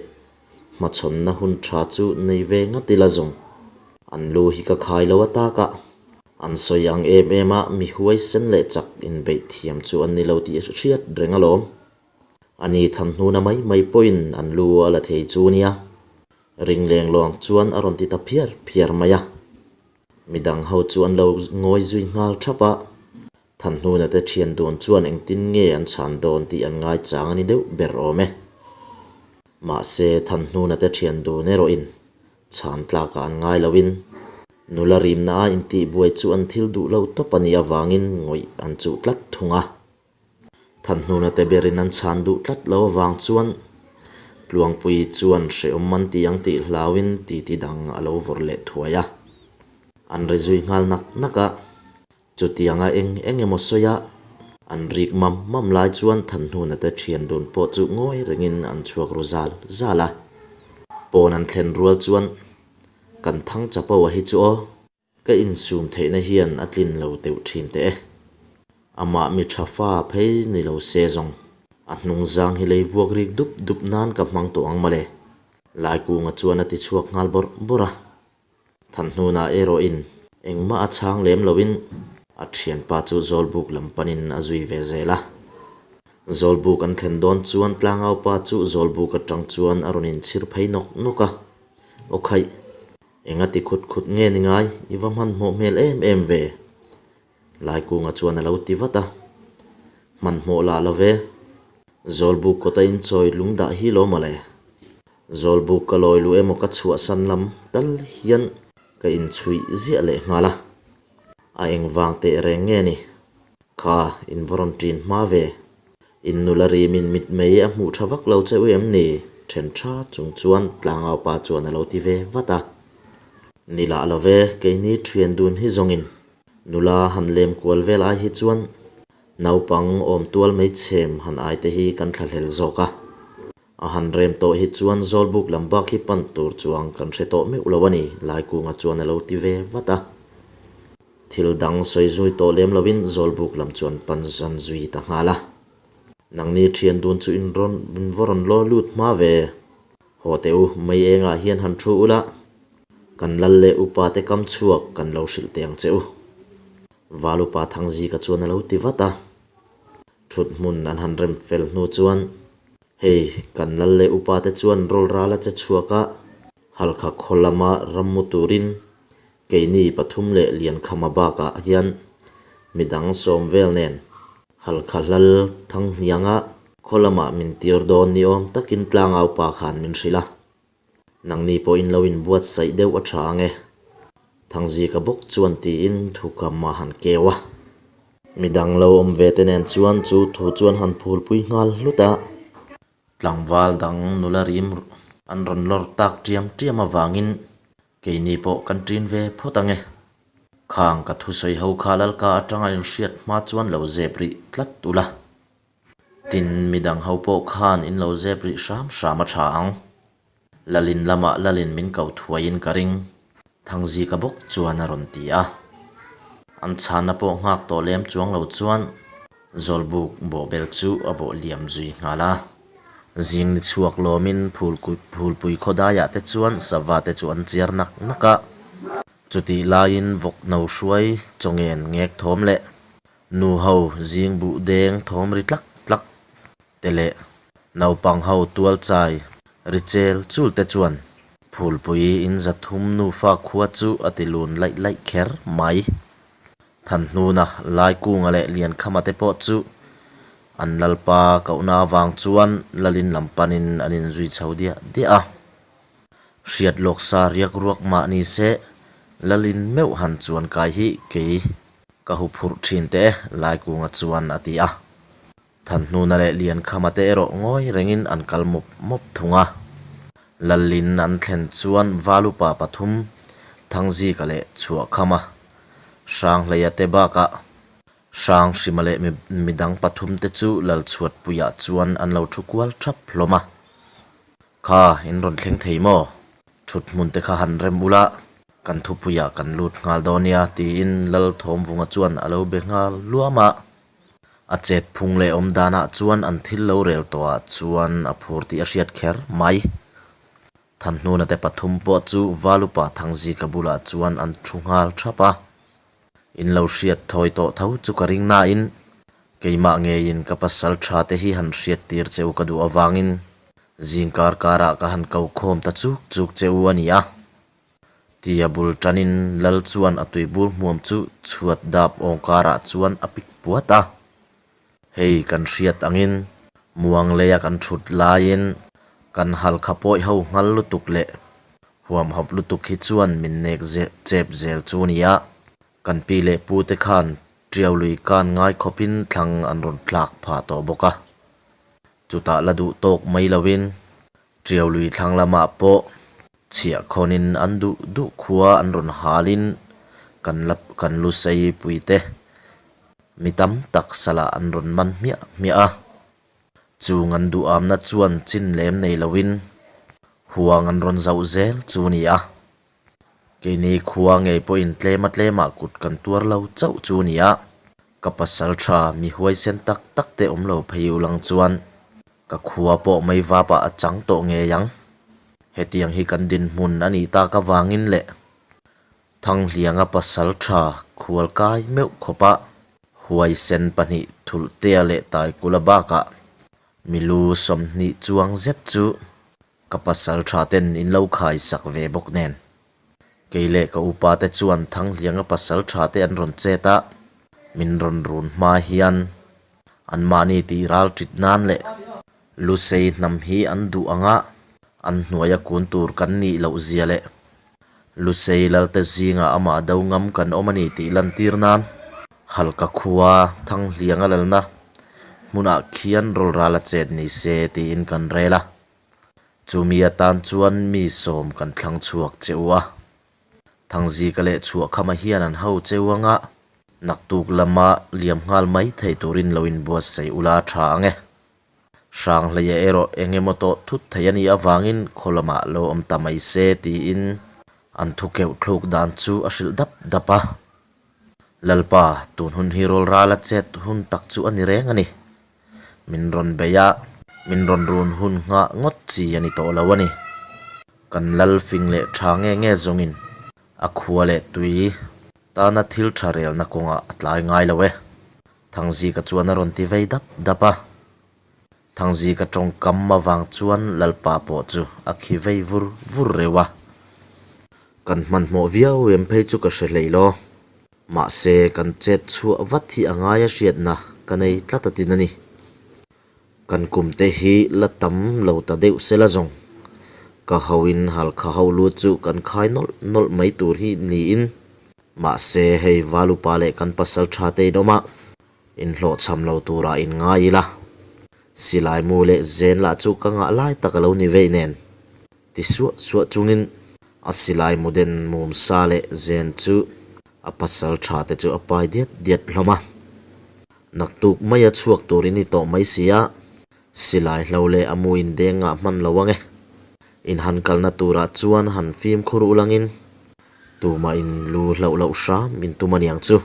A: hmachhawnna hun tha chu nei ve ngat ila zawng. An lu hi ka khai lo a takah an sawi ang em em a, mi huaisen leh chak inbeih thiam chu an ni lo tih hriat reng alawm. Ani Thanhnuna mai mai pawhin an lu a la thei chu nia. Ring leng lawng chuan a rawn ti ta phiar phiar mai a. Midang ho chu an lo ngawi zui nghal thap a. Thanhnuna te thian dun chuan engtin nge an chhan dawn tih an ngaichang a ni deuh ber awm e. Mahse, Thanhnuna te thian dun erawhin chhan tlakah an ngai loin nula rimna a intihbuai chu an thil duh lo tawp a nih avangin ngawih an chuh tlat thung a. Thanhnuna te berin an chhan duh tlat lo avang chuan Tluangpui chuan hrehawm an ti ang tih hlauin titi dang a lo vawrh leh thuai a. An ri zui nghal nak nak a. Chutianga eng eng emaw sawi a, an rik mam mam lai chuan Thanhnuna te thian dun pawh chu ngawi rengin an chhuak ru zal zal a. Pawn an thlen rual chuan kan thang chapo a hi chu aw. Ka insum theihna hian a tlin lo deuh thin teh e. Amah mi tha fa phei ni lo se zawng. A hnung zang hi lei vuak rik dup dup nan ka hmang tawh ang mawle. Laikunga chuan a ti chhuak nghal bawrh bawrh a. Thanhnunah erawhin engmah a chhang lem loin a thianpa chu Zawlbuk lam panin a zui ve zel a. Zawlbuk an thlen dawn chuan tlangaupa chu Zawlbuk atang chuan a rawn inchhir phei nawk nawk a. Aw khaih! Enga ti khut khut nge ni ngai, i va hmanhmawh hmel em em ve? Laikunga chuan a lo ti vat a. Hmanhmawh lah lo ve. Zawlbuk kawta inchawi lung dah hi lo mawle. Zawlbuk ka lawi luh emaw ka chhuahsan lam tal hian ka inchhuih ziah leh nghal a. A engvang teh reng nge ni? Kha, in va rawn ṭin hma ve. In nula rimin mitmei a hmuh ṭha vak lo che u em ni? Ṭhen ṭha chung chuan tlangaupa chuan a lo ti ve vat a. Ni lah lo ve, keini ṭhian dun hi zawngin nula han lem kual vel ai hi chuan naupang awm tual mai chhem han ai te hi kan thlahlel zawk a. A han rem tawh hi chuan Zawlbuk lam bak hi pan tur chuang kan hre tawh meuh lo a ni, Laikunga chuan a lo ti ve vat a. Thil dang sawi zui tawh lem loin Zawlbuk lam chuan pan zan zui ta nghal a. Nangni thian dun chu in rawn in va rawn law lut hma ve. Haw teh u, mei engah hian han thu ula, kan lal leh upa te kam chhuak kan lo hrilh teh ang che u. Val upa Thangzika chuan a lo ti vat a. Thut hmun an han rem fel hnu chuan, Hei, kan lal leh upa te chuan rawl ral a che chhuak a, Halkha khaw lama ram mu turin keini pathum leh Liankhama bakah hian midang sawm vel nen Halkha hlal Thanghnianga khaw lamah min tir dawn ni awm takin tlangau pa khan min hrilh a. Nangni pawhin lo inbuatsaih deuh a tha ang e. Thangzika bawk chuan tiin thukam a han keu a. Midang lo awm ve te nen chuan chu thu chuan han phulpui nghal hlut a. Tlangval dang nula rim an rawn lawr tak tiam tiam avangin keini pawh kan ṭin ve phawt ang e. Khang ka thusawi ho kha Lalka atanga inhriat hma chuan lo zep rih tlat ula. Tin, midang ho pawh khan in lo zep rih hram hram a tha ang. Lalin lamah Lalin min ko thuaiin ka ring, Thangzika bawk chuan a rawn ti a. An chhanna pawh nghak tawh lem chuang lo chuan Zawlbuk bawhbel chu a bawh liam zui nghal a. Zing ni chhuak lawmin Phulpui khawdaiah te chuan sava te chu an chiar nak nak a. Chutih laiin vawk no hruai chawngen ngek thawm leh Nu ho zing buh deng thawm ri tlak tlak te leh naupang ho tual chai ri chel chul te chuan Phulpui in zathum nufa khua chu a ti lun laih laih kher mai. Thanhnuna, Laikunga leh Liankhama te pawh chu an lalpa kohna avang chuan lalin lam panin an inzui chho diah diah a. Hriat lawk sa riak ruak mah ni se, Lalin meuh han chuan kai hi kei ka hu phurh thin teh e, Laikunga chuan a ti a. Thanhnuna leh Liankhama te erawh ngawi rengin an kal mawp mawp thung a. Lalin an thlen chuan Valupa pathum, Thangzika leh Chhuahkhama, Hranghleia te bakah Hranghrima leh midang pathum te chu Lalchhuatpuiah chuan an lo thu kual thap hlawm a. Kha, in rawn thleng thei maw? Thut hmun te kha han rem ula, kan thupuiah kan lut nghal dawn nia, tiin Lal Thawmvunga chuan a lo be nghal luam a. A chet phung leh awm danah chuan an thil lo rel tawhah chuan a phur tih a hriat kher mai. Thanhnuna te pathum pawh chu Valupa Thangzika bulah chuan an thu nghal thap a. In lo hriat thawi tawh tho chu ka ring nain keimah ngeiin ka pasal tha te hi han hriat tir che u ka duh avangin zingkar karah ka han ko khawm ta chuk chuk che u a ni a. Tia bul tanin Lal chuan a tuibur hmuam chu chhuat dap awng karah chuan a pik puat a. Hei kan hriat angin muang leia kan thut laiin kan halkha pawi ho nghal lutuk leh huamhawp lutuk hi chuan min nek chep zel chu nia. Kan pi leh pu te khan Tiau lui kan ngai khawpin thlang an rawn tlak phah tawh bawk a. Chutah la duh tawk mai loin Tiau lui thlang lamah pawh chhiah khawnin an duh duh khua an rawn halin kan la kan lu sei pui te mi tam tak salah an rawn man hmiah hmiah a. Chung an duhamna chuan chin lem nei loin huang an rawn zauh zel chu a ni a. Keini khua ngei pawhin tlema tlemah kut kan tuar lo chauh chu a ni a, ka pasal tha mi huaisen tak tak te awm lo phei ulang chuan ka khua pawh mei vapah a chang tawh ngei ang. Hetiang hi kan dinhmun a nih tak avangin leh Thanghlianga pasal tha khual kai meuh khawpa huaisen pahnih Thulhtea leh Taikula bakah milu 20 chuang zet chu Ka pasal tha ten in lo khai sak ve bawk nen. Kei leh ka upa te chuan Thanghlianga pasal tha te an rawn chet a, min rawn run hma hian anmahni tih ral tit nan leh Lusei hnam hi an duh anga an hnuaia kun tur kan nih loh zia leh Lusei lalte zingah amah do ngam kan awm a ni tih lantir nan Halka khua Thanghlianga lalna hmunah khian rawlral a chet ni se tiin kan rel a. Chumi atan chuan mi sawm kan thlang chhuak che u a, Thangzika leh Chhuahkhama hian an ho che u anga naktuk lama liam nghal mai thei turin lo inbuatsaih ula a tha ang e. Hranghleia erawh eng emaw tawh thut thei a nih avangin khaw lamah lo awm ta mai se tiin an thu keuh thluk dan chu a hrilh dap dap a. Lalpa, tun hun hi rawlrala chet hun tak chu a ni reng a ni. Min rawn bei a, min rawn run hun nghah ngawt chi a ni tawh lo a ni. Kan lal fing leh tha nge nge zawngin a khua leh tui tana thil tha relna kawngah a tlai ngai lo e. Thangzika chuan a rawn ti vei dap dap a. Thangzika tawngkam avang chuan Lalpa pawh chu a khi vei vur vur reuh a. Kan hmanhmawh viau em phei chu ka hre hlei lo. Mahse, kan chet chhuah vat hi a ngai a hriatna ka nei tlat a tin a ni. Kan kum te hi la tam lo ta deuh sela zawng. Ka hoin halkha ho lu chu kan khai nawlh nawlh mai tur hi niin. Mahse, hei Valupa leh kan pasal tha te in awm a, inhlawhchham lo turah in ngai ila. Silai mu leh zen lah chu ka ngah lai tak a lo ni vei nen. Ti suah suah chungin a silai mu den mum sa leh zen chu a pasal tha te chu a pai diat diat hlawm a. Naktuk maia chhuak tur i ni tawh mai si a, silai hlo leh a mu indeng ngah hman lo ang e. In han kalna turah chuan han fimkhur ulangin tumah in lu hlauh loh hram in tum aniang chu.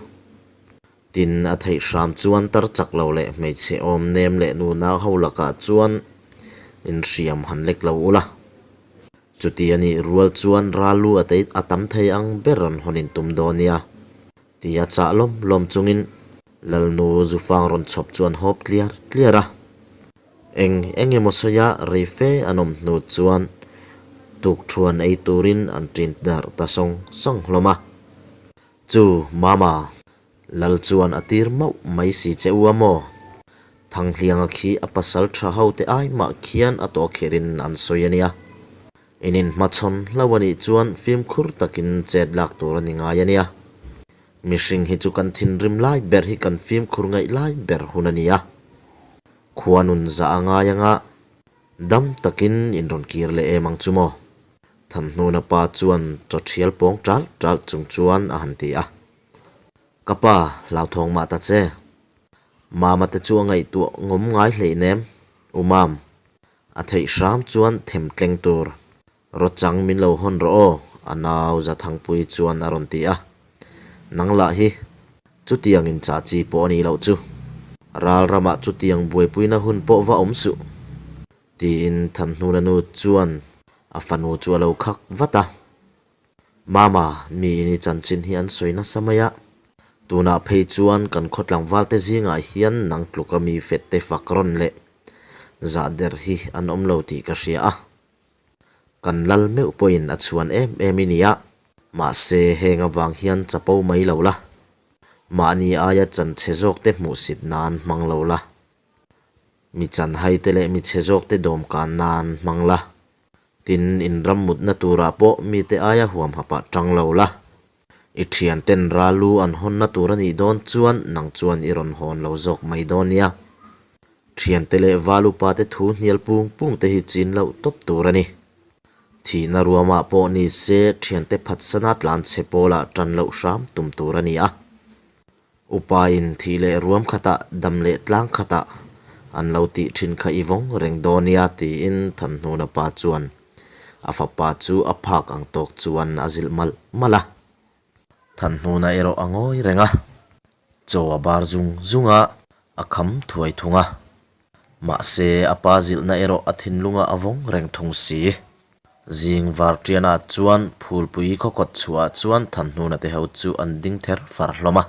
A: Tin, a theih hram chuan tar chak lo leh hmeichhe awm nem leh nunau ho lakah chuan inhriam han lek lo ula. Chuti a nih rual chuan ral lu a tam thei ang ber an hawn intum dawn nia, tia chah lawm lawm chungin Lalnu Zufang rawn chhawp chu an hawp tliar tliar a. Eng eng emaw sawia rei fe an awm hnu chuan tukthuan ei turin an ṭin darh ta sawng sawng hlawm a. Chu, Mama, Lal chuan a tir mauh mai si che u a maw? Thanghlianga khi a pasal tha ho te ai mah khian a tawh kherin an sawi a nia. In inhmachhawn hlo a nih chuan fimkhur takin chet lak tur a ni ngai a nia. Mihring hi chu kan thinrim lai ber hi kan fimkhur ngaih lai ber hun a ni a. Khua nun zah a ngai anga dam takin in rawn kir leh em ang chu maw? Thanhnuna pa chuan chaw thial pawng ṭal ṭal chung chuan a han ti a. Ka pa, hlauthawng mah ta che. Mama te chu a ngaihtuah ngawm ngai hleihnem, U Mam. A theih hram chuan them tleng tur. Rawchang min lo hawn rawh aw, a nau Zathangpui chuan a rawn ti a. Nang lah hi, chutiang in chah chi pawh a nih loh chu. Ral ramah chutiang buaipuina hun pawh va awm suh. Tiin Thanhnuna nu chuan. A fanu chu a lo khak vat a. Mama, miin i chanchin hi an sawi nasa mai a. Tunah phei chuan kan khaw tlangvalte zingah hian nang tluka mi fette fak rawn leh zah der hi an awm lo tih ka hria a. Kan lal meuh pawhin a chhuan em em i nia. Mahse, heng avang hian chapo mai lo la. Mahni aia chanchhe zawkte hmuhsit nan hmang lo la. Mi chanhaite leh mi chhe zawkte dawmkan nan hmang la. Tin, in ram mutna turah pawh mite aia huamhapah tang lo la. I thianten ral lu an hawnna tur a nih dawn chuan nang chuan i rawn hawn lo zawk mai dawn nia. Thiante leh val upate thu hnial pung pung te hi chin loh tawp tur a ni. Thihna ruamah pawh ni se thiante phatsana tlanchhe pawlah tan loh hram tum tur a ni a. Upain thih leh ruam khatah dam leh tlang khatah an lo tih thin kha i vawng reng dawn nia tiin Thanhnuna pa chuan a fapa chu a phak ang tawk chuan a zilh malh malh a. Thanhnuna erawh a ngawi reng a, chaw a bar zung zung a, a kham thuai thung a. Mahse a pa zilhna erawh a thinlungah a vawng reng thung si. Zing Varṭianah chuan Phulpui khaw kawt chhuahah chuan Thanhnuna te ho chu an ding ther far hlawm a.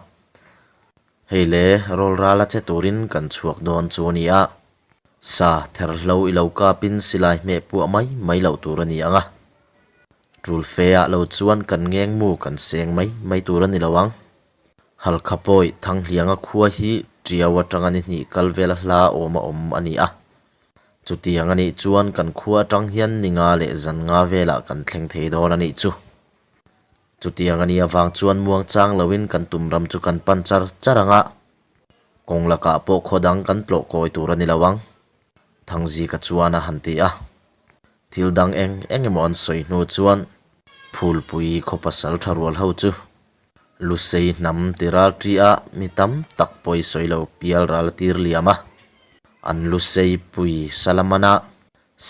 A: Hei le, rawlrala che turin kan chhuak dawn chu a ni a. Sa therhlo i lo kapin silai hmeh puah mai mai loh tur a ni ang a. Tul fe ah lo chuan kan ngeng mu kan seng mai mai tur a ni lo ang. Halkha pawi Thanghlianga khua hi Tiau atanga ni hnih kal vela hla awm a awm a ni a. Chutiang a nih chuan kan khua atang hian ni nga leh zan nga velah kan thleng thei dawn a nih chu. Chutiang a nih avang chuan muangchang loin kan tum ram chu kan pan char char ang a. Kawng lakah pawh khaw dang kan tlawh kawi tur a ni lo ang, Thangzika chuan a han ti a. Thil dang eng eng emaw an sawi hnu chuan Phulpui khaw pasal tha rual ho chu Lusei hnam ti ral ṭi a mi tam tak pawi sawi lo pial ral a tir liam a. An Lusei pui Salamana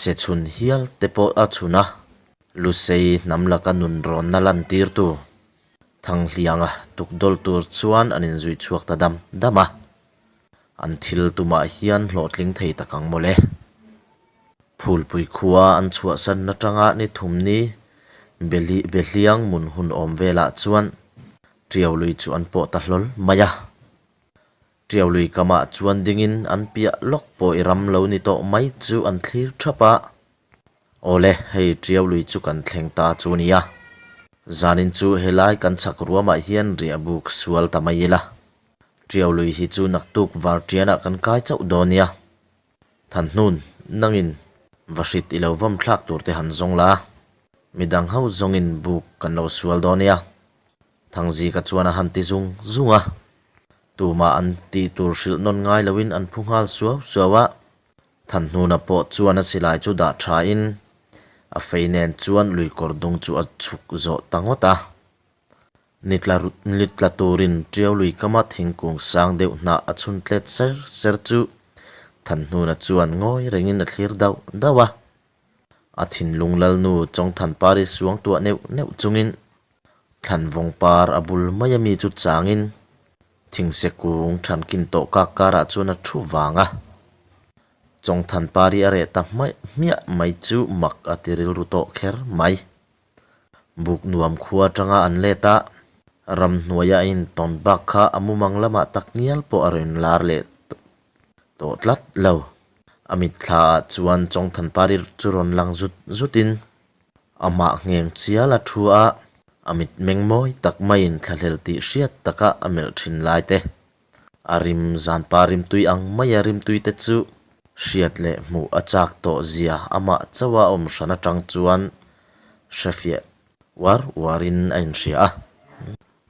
A: se chhun hial te pawh a chhun a, Lusei hnam laka nunrawnna lantirtu Thanghlianga tukdawl tur chuan an inzui chhuak ta dam dam a, an thil tumah hian hlawhtling thei tak ang mawle. Phulpui khua an chhuahsan atanga ni thumni Behliang mun hun awm velah chuan Tiaului chu an pawh ta hlawl mai a. Tiaului kamah chuan dingin an piah lawk pawh i ram lo ni tawh mai chu an thlir thap a. Awle, hei Tiau lui chu kan thleng ta chu nia. Zanin chu helai kan chhak ruamah hian riah buk sual ta mai ila. Tiau lui hi chu naktuk varṭianah kan kai chauh dawn nia. Thanhnun, nangin vahrit i lo vawm thlak tur te han zawng la. Midang ho zawngin buk kan lo sual dawn nia. Thangzika chuan a han ti zung zung a. Tumah an tih tur hrilh nawn ngai loin an phu nghal suau suau a. Thanhnuna pawh chuan a silai chu dah thain a fei nen chuan luikawr dung chu a chhuk zawh ta ngawt a. Ni tla turin Tiau lui kama thingkung sang deuh hnah a chhun tlet ser ser chu Thanhnuna chuan ngawi rengin a thlir dauh dauh a. A thinlung lalnu Chawngthanpari suangtuah neuh neuh chungin Thlanvawng par a bul mai a mi chu changin thingse kung thankin tawh kak karah chuan a thu vang a. Chawngthan par hi a reh ta hmaih hmiah mai chu mak a ti rilru tawh kher mai. Buk nuam khua atanga an let a, ramhnuaia a intawn bak kha a mumang lamah tak ngial pawh a rawn lar leh tawh tlat lo. A mitthla ah chuan Chawngthan par hi chu rawn lang zut zutin Amah ngheng chial a thu a, a mitmeng mawi tak maiin thlahlel tih hriat taka a melh thin lai te, a rim zanpa rimtui ang maia rimtui te chu hriat leh hmuh a chak tawh zia amah chauha awm hran atang chuan hrefiah uar uarin a inhria a.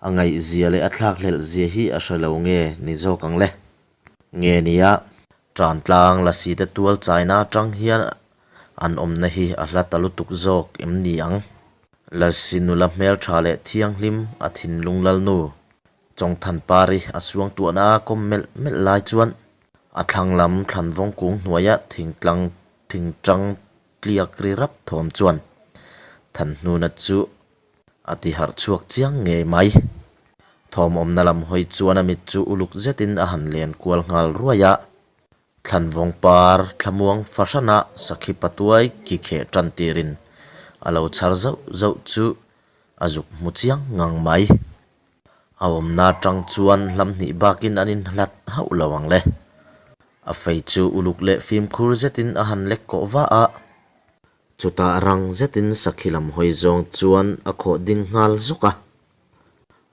A: A ngaihzia leh a thlakhlelh zia hi a hre lo nge ni zawk ang le? Nge nia, Tantlang lasi te tual chaina atang hian an awmna hi a hla ta lutuk zawk em ni ang? Lasi nula hmeltha leh thianghlim a thinlung lalnu Chawngthanpari a suangtuahna a kawm melh melh lai chuan a thlang lam thlanvawng kung hnuaia thingtlang thingtang tliak ri rap thawm chuan Thanhnuna chu A ti harh chhuak chiang ngei mai. Thawm awmna lam hawi chuan a mit chu uluk zetin a han len kual nghal ruai a. Thlanvawng par thlamuang fahrana sakhi patuai ki kheh tan tirin a lo chhar zauh zauh chu a zuk hmu chiang ngang mai. A awmna atang chuan hlam hnih bakin an inhlat hauh lo ang le. A fei chu uluk leh fimkhur zetin a han lek kawh va a. Chutah rang zetin sakhi lam hawi zawng chuan a khawh ding nghal zawk a.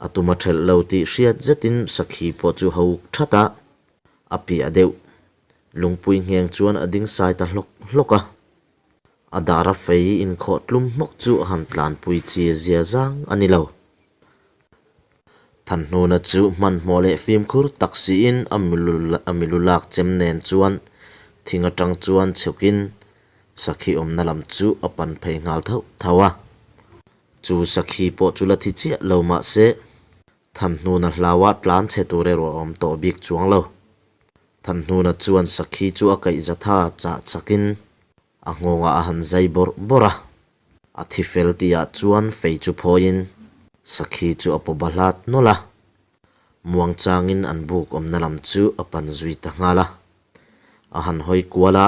A: A tum a thelh lo tih hriat zetin sakhi pawh chu hawuk that a, a piah deuh lungpui ngheng chuan a ding sai ta hlawk hlawk a. A dara fei inkhawh tlum hmawk chu a han tlanpui chi zia zang a ni lo. Thanhnuna chu hmanhmawh leh fimkhur tak siin a milu lak chem nen chuan thing atang chuan chhukin sakhi awmna lam chu a pan phei nghal thauh thauh a. Chu sakhi pawh chu la thi chiah lo mah se, Thanhnuna hlaua tlan chhe tur erawh a awm tawh bik chuang lo. Thanhnuna chuan sakhi chu a kaih zatha chah chakin a nghawngah a han zai bawrh bawrh a. A thi fel tihah chuan fei chu phawiin sakhi chu a paw bahlat nawlh a. Muangchangin an buk awmna lam chu a pan zui ta nghal a. A han hawi kual a,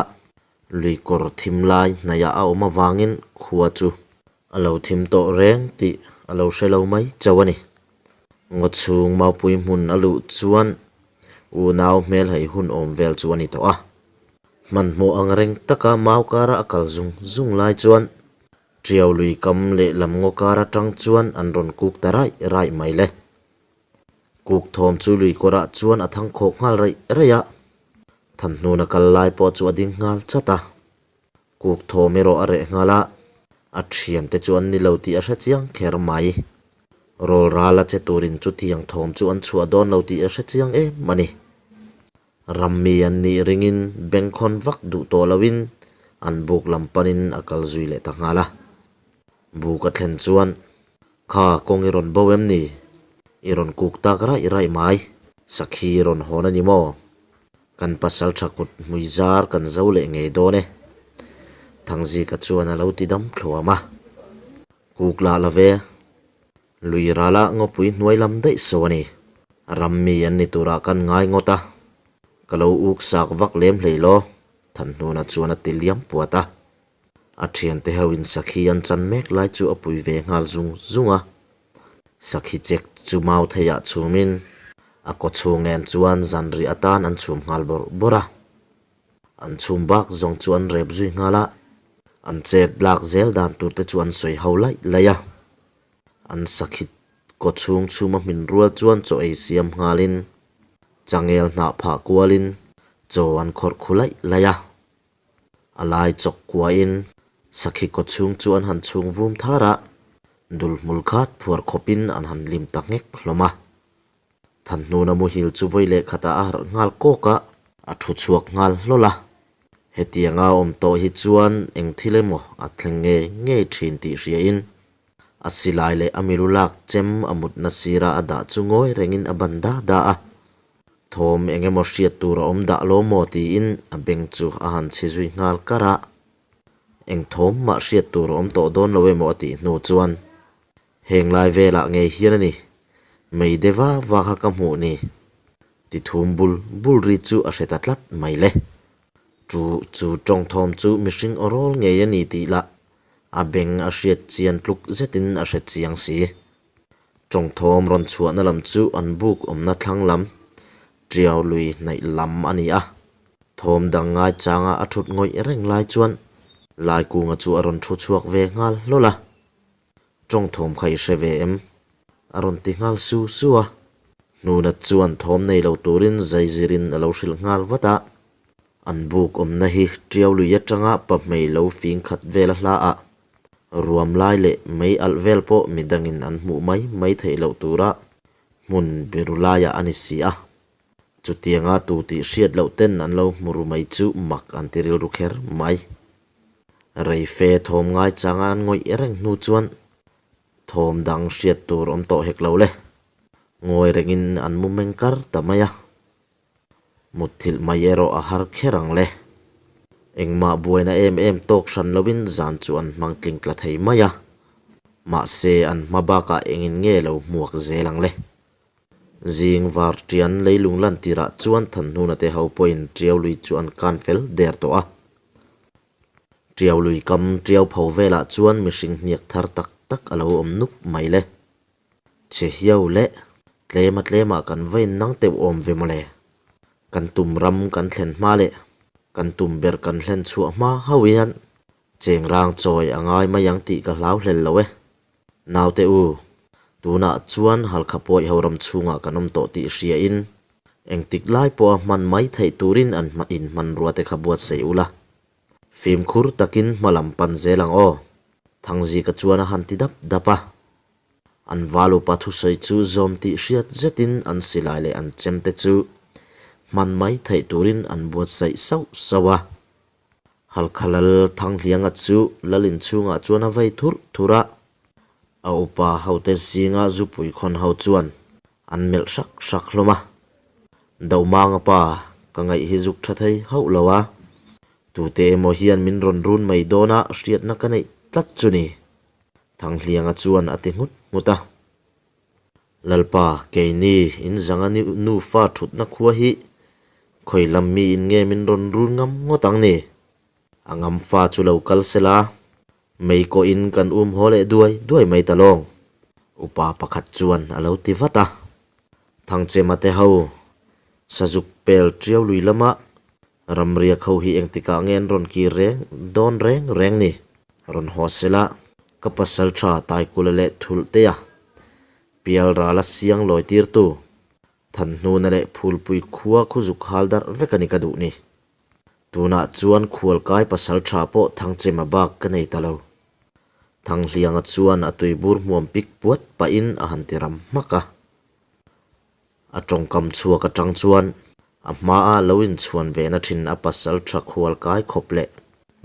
A: lui kawr thim lai hnaihah a awm avangin khua chu a lo thim tawh reng tih a lo hre lo mai chauh a ni. Ngaw chhung maupui hmun a luh chuan unau hmel hei hun awm vel chu a ni tawh a. Hmanhmawh ang reng taka mau kara a kal zung zung lai chuan Tiau lui kam lehlam ngaw kar atang chuan an rawn kuk ta raih raih mai le. Kuk thawm chu lui kawrah chuan a thang khawk nghal raih raih a, Thanhnuna kal lai pawh chu a ding nghal chat a. Kuk thawm erawh a reh nghal a, a thiante chu an ni lo tih a hre chiang kher mai. Rawl ral a che turin chutiang thawm chu an chhuah dawn lo tih a hre chiang em a ni. Rammi an nih ringin bengkhawn vak duh tawh loin an buk lam panin a kal zui leh ta nghal a. Buk a thlen chuan, Kha kawng i rawn bo em ni? I rawn kuk tak raih raih mai. Sakhi i rawn hawn a ni maw? Kan pasal tha kut hmui zar kan zo leh ngei dawn e. Thangzika chuan a lo ti dam thluam a. Kuk lah la ve. Lui rala ngawpui hnuai lam daih so a ni. Rammi an ni turah kan ngai ngawt a. Ka lo uk sak vak lem hlei law, Thanhnuna chuan a ti liam puat a. A thiante ho in sakhi an chan mek lai chu a pui ve nghal zung zung a. Sakhi chek chu mau theiah chhumin a kaw chhung nen chuan zanrih atan an chhum nghal bawrh bawrh a. An chhum bak zawng chu an rep zui nghal a, an chet lak zel dan tur te chu an sawi ho laih laih a. An sakhi kaw chhung chhum a hmin rual chuan chaw ei siam nghalin changel hnah phah kualin chaw an khawrh khu laih laih a. A lai chawk kuahin sakhi kaw chhung chu an han chhung vum thar a, dul hmul khat phuar khawpin an han lim ta nghek hlawm a. Thanhnuna muhil chu vawi leh khatah a harh nghal kawk a, a thu chhuak nghal hlawl a. Hetianga a awm tawh hi chuan eng thil emaw a thleng ngei ngei thin tih hriain a silai leh a milu lak chem a mutna sira a dah chu ngawi rengin a ban da da a. Thawm eng emaw hriat tur a awm dah lo maw tiin a beng chu a han chhi zui nghal kar a. Eng thawm mah hriat tur a awm tawh dawn lo emaw a tih hnu chuan heng lai velah ngei hian a ni, mei de va va kha ka hmuh ni ti thum bul bul ri chu a hre ta tlat mai le. Chu chu tawng thawm chu mihring aw rawl ngei a ni tih lah a beng a hriat chian tluk zetin a hre chiang si. Tawngthawm rawn chhuahna lam chu an buk awmna thlang lam, Tiau lui hnaih lam a ni a. Thawm dang ngaichanga a thut ngawih reng lai chuan Laikunga chu a rawn thu chhuak ve nghal hlawl a. Tawngthawm kha i hre ve em? A rawn ti nghal su su a. Hnuna chuan thawm nei lo turin zaizirin a lo hrilh nghal vat a. An buk awmna hi Tiau lui atanga pahmei lo fing khat vel a hla a. Ruam lai leh mei alh vel pawh midangin an hmuh mai mai theih loh tura hmun biru laiah a ni si a. Chutianga tu tih hriat loh ten an lo hmu ru mai chu mak an ti rilru kher mai. Reife thawm ngaichanga an ngawih reng hnu chuan thawm dang hriat tur awm tawh hek lo le. Ngawi rengin an mu meng kar ta mai a. Mutthilh mai erawh a har kher ang le. Engmah buaina em em tawk hran loin zan chu an hmang tling tla thei mai a. Mahse an hma bakah engin nge lo hmuak zel ang le. Zing var tian leilung lan tirah chuan Thanhnuna te ho pawhin Tiau lui chu an kan fel der tawh a. Tiau lui kam tiau pho velah chuan mihring hniak thar tak tak a lo awm nuk mai le. Chhe hiau leh tlema tlemah kan va innang teuh awm ve mawle. Kan tum ram kan thlen hma leh kan tum ber kan hlen chhuah hma hauh hian chengrang chawi a ngai mai ang tih ka hlau hlel lo e. Naute u, tunah chuan Halkha pawih ho ram chhungah kan awm tawh tih hriain engtik lai pawha hman mai theih turin an inhmanrua te kha buatsaih ula. Fimkhur takin hma lam pan zel ang aw, Thangzika chuan a han ti dap dap a. An val upa thusawi chu zawm tih hriat zetin an silai leh an chemte chu hman mai theih turin an buatsaih sauh sauh a. Halkha lal Thanghlianga chu lal inchhungah chuan a vei thurh thurh a, a upa hote zinga zupui khawn ho chuan an melh hrak hrak hlawm a. Dohmanga pa, ka ngaih hi zuk tha thei hauh lo a, tute emaw hian min rawn run mai dawn a hriatna ka neih tlat chu ni, Thanghlianga chuan a ti nghut nghut a. Lalpa, keini in zanga nufa thutna khua hi khawi lam miin nge min rawn run ngam ngawt ang ni? A ngam fa chu lo kal sela, mei kawhin kan um haw leh duai duai mai ta lawng, upa pakhat chuan a lo ti vat a. Thangchema te ho, Sazuk pel tiau lui lama Ramriak ho hi engtikah nge an rawn kir reng dawn reng reng ni? Rawn haw sela, ka pasal tha Taikula leh Thulhtea, Pial rala siang lawi tirtu, Thanhnuna leh Phulpui khua khu zuk hal darh vek a ni ka duh ni. Tunah chuan khualkai pasal tha pawh Thangchema bak ka nei ta lo. Thanghlianga chuan a tuibur hmuam pik puat pahin a han ti ram hmak a. A tawngkam chhuak atang chuan a hmaa lo inchhuan vehna thin a pasal tha khual kai khawp leh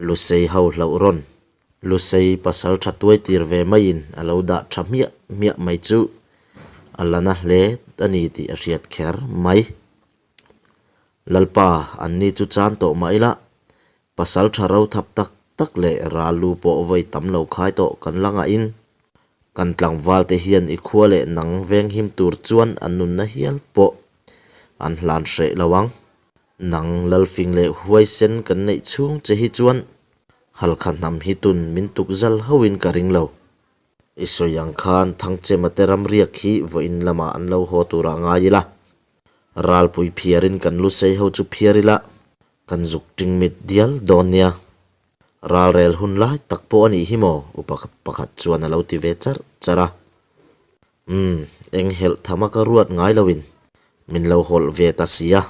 A: Lusei ho hlauh rawn Lusei pasal tha tuai tir ve maiin a lo dah tha hmiah hmiah mai chu a la na hle a ni tih a hriat kher mai. Lalpa, anni chu chan tawh mah ila Pasal tha ro thap tak tak leh ral lu pawh vawi tam lo khai tawh kan la ngahin kan tlangval te hian i khua leh nang venghim tur chuan an nunna hial pawh an hlan hreh lo ang. Nang Lalfing leh Huaisen kan neih chhung che hi chuan Halkha hnam hi tun min tuk zal hauhin ka ring lo. I sawi ang khan Thangchema te ramriak hi vawiin lamah an lo haw turah ngai ila. Ralpui phiarin kan lu sei ho chu phiar ila, kan zuk ting mit dial dawn nia. Ralrel hun lai tak pawh a nih hi maw? Upa pakhat chuan a lo ti ve charh charh a. Umm, eng helh tham a ka ruat ngai loin min lo hawlh ve ta si a.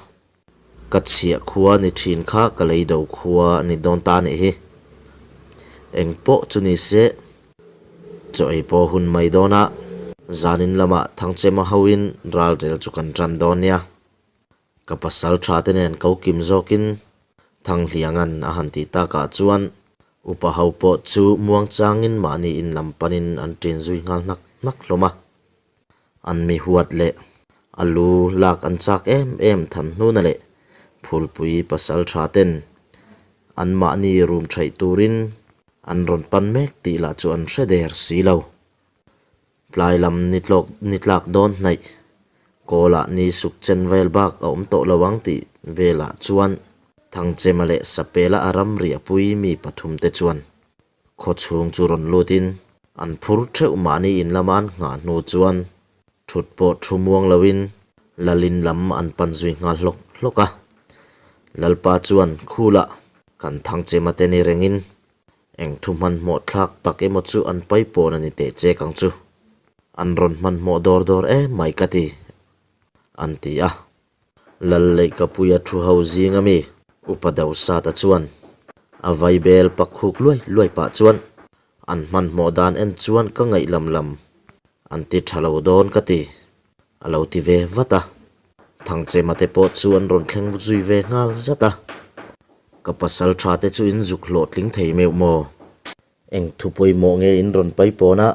A: Ka chhiah khua ni thin kha ka lei do khua a ni dawn ta nih hi. Eng pawh chu ni se, chaw ei pawh hun mai dawn a, zanin lamah Thangchema hoin ralrel chu kan tan dawn nia. Ka pasal tha te nen ko kim zawkin Thanghliangan a han tih takah chuan upa ho pawh chu muangchangin mahni in lam panin an ṭin zui nghal hnak hnak hlawm a. An mi huat leh a lu lak an chak em em than hnuna leh Phulpui pasal tha ten anmahni rum theih turin an rawn pan mek tih lah chu an hre der si lo. Tlai lam ni tlawk ni tlak dawn hnaih kawlah ni suk chen vel bak a awm tawh lo ang tih velah chuan Thangchema leh Sapela a ram riahpui mi pathum te chuan Khaw chhung chu rawn lutin an phur theuh mahni in lama an nghah hnu chuan thut pawh thu muang loin Lalin lam an pan zui nghal hlawk hlawk a. Lalpa chuan Khulah kan Thangchema te ni rengin eng thu hmanhmawh thlak tak emaw chu an paipawn a ni teh chek ang chu. An rawn hmanhmawh dawr dawr em mai ka ti, an ti a. Lal Leihkapuia thu ho zing ami Upa Dosata chuan a vaibel pak khuk luai luai pah chuan an hmanhmawh dan en chuan ka ngaih lam lam an ti tha lo dawn ka ti a lo ti ve vat a. Thangchema te pawh chu an rawn thleng zui ve nghal zat a. Ka pasal tha te chu in zuk hlawhtling thei meuh maw? Eng thu pawimawh nge in rawn paipawn a?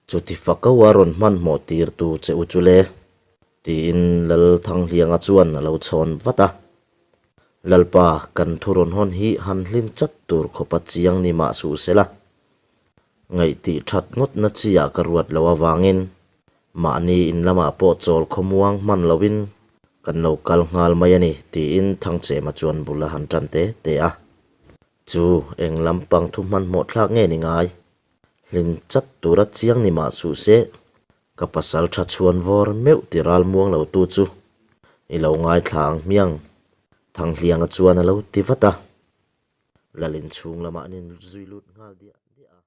A: Chuti fako a rawn hmanhmawh tir tu che u chu le? Tiin Lal Thanghlianga chuan a lo chhawn vat a. Lalpa, kan thu rawn hawn hi han hlin chat tur khawpa chiang ni mah suh se la. Ngaihtih that ngawtna chi ah ka ruat lo avangin mahni in lamah pawh chawl khawmuang hman loin kan lo kal nghal mai a ni, tiin Thangchema chuan bul a han tan te te a. Chu eng lampang thu hmanhmawh thlak nge ni ngai? Hlin chat tura chiang ni mah suh se, ka pasal tha chhuan vawr meuh ti ral muang lo tu chu i lo ngaithla ang hmiang, Thanghlianga chuan a lo ti vat a. Lalin chhung lamah an inzui lut nghal diah diah a.